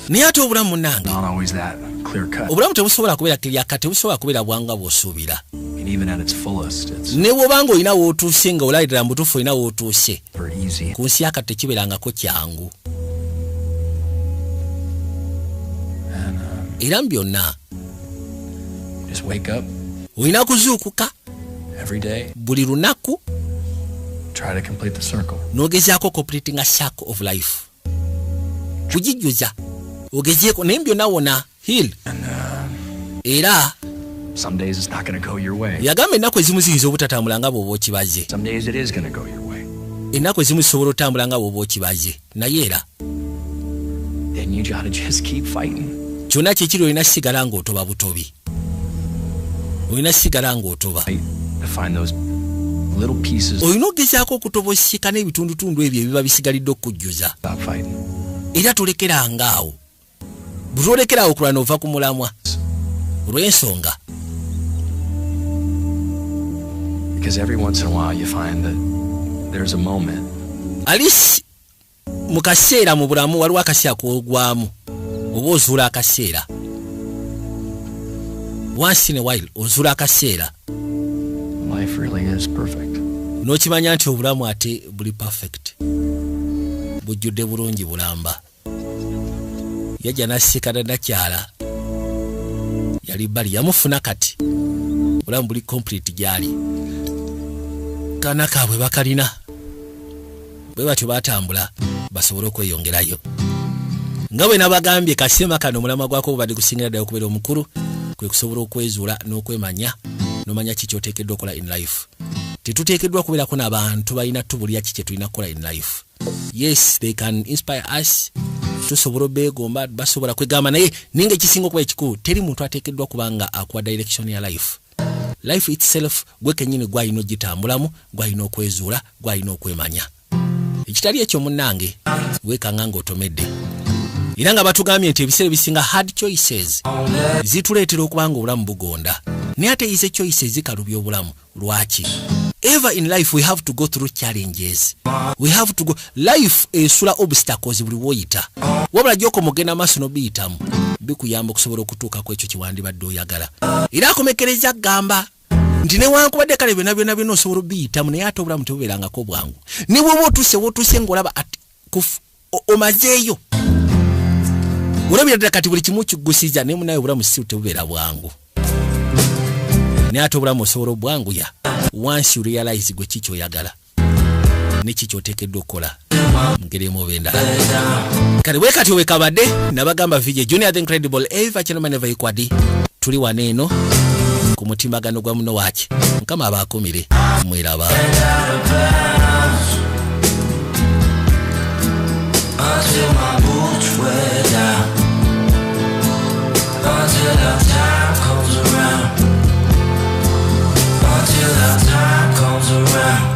Naye ate obulamu munnange. Not always that clear cut. Obulamu tebusobola kubeera clear cut, tebusobola kubeera bwangu nga bw'osuubira. And even at its fullest, it's ne bw'obanga olina w'otuuse nga olayirira mu butuufu olina w'otuuse. easy. Ku nsi akati tekibeerangako kyangu. Era mu byonna just wake up olina kuzuukuka every day, buli lunaku, try to complete the circle. N'ogezaako completing a circle of life, kugijjuza ogezeeko, naye mu byonna wona heal. Era Some days it's not going to go your way. Yagamba ennaku ezimu ziyinza obutatambula nga bw'oba okibaze. Some days it is going to go your way. Ennaku ezimu zisobola otambula nga bw'oba okibaze, naye era Then you gotta just keep fighting. Kyonna kyekiri olina sigala ng'otoba butobi, olina sigala ng'otoba. To find those little pieces. Olina okugezaako okutobosika n'ebitundutundu ebyo ebiba bisigalidde okujjuza. Stop fighting. Era tolekeranga awo, bwe tolekerawo okulwana ova ku mulamwa olw'ensonga. Because every once in a while you find that there's a moment Alisi mu kaseera mu bulamu waliwo akaseera k'ogwamu oba ozuula akaseera. Once in a while ozuula akaseera life really is perfect. N'okimanya nti obulamu ate buli perfect, bujjudde bulungi bulamba. Yajja n'asisikana nakyala yali bbali yamufuna, kati obulamu buli complete gy'ali, kaana kaabwe bakalina. Bwe batyo batambula basobole okweyongerayo. Nga bwe nabagambye, kasema kano omulamwa gwako bubadde gusingira ddala okubeera omukulu kwe kusobola okwezuula n'okwemanya, n'omanya ki ky'oteekeddwa okukola in life. Tetuteekeddwa kubeerako n'abantu balina tubulira ki kye tulina kukola in life. Yes, they can inspire us, tusobola obeegomba, basobola kwegamba, naye ninga ekisinga okuba ekikulu, teri muntu ateekeddwa kuba nga akuwa direction ya life. Life itself gwe kennyini gwalina ogitambulamu, gwalina okwezuula, gwalina okwemanya. Ekitali ekyo munnange weekanga ng'otomedde. Era nga batugambye nti ebiseera ebisinga hard choices zituleetera okuba nga obulamu bugonda, naye ate easy choices zikalubya obulamu. Lwaki? Ever in life we have to go through challenges, we have to go, life esula obstacles buli woyita, wabula gy'okoma ogenda maaso n'obiyitamu bikuyamba okusobola okutuuka ku ekyo kyewandibadde oyagala. Era akomekereza gamba nti newankubadde kale byonna byonna byonna osobola obiyitamu, naye ate obulamu tebubeerangako bwangu. Ne bw'oba otuuse w'otuuse ng'olaba omazeeyo, olabira ddala kati buli kimu kiggusiza, naye munaye obulamu si tebubeera bwangu, naye ate obulamu osobola obwanguya once you realize gwe ki kyoyagala ne ki kyoteekeddwa okukola mu ngeri emu oba endala. Kale bwe katyo bwe kabadde. Nabagamba VJ Junior the Incredible, eva kyenoma neva ikwadi, tuli wano eno ku mutimbagano gwa muno waaki. Mukama abaakumire, mweraba. Until my boots wear down. Until our time comes around. Until our time comes around.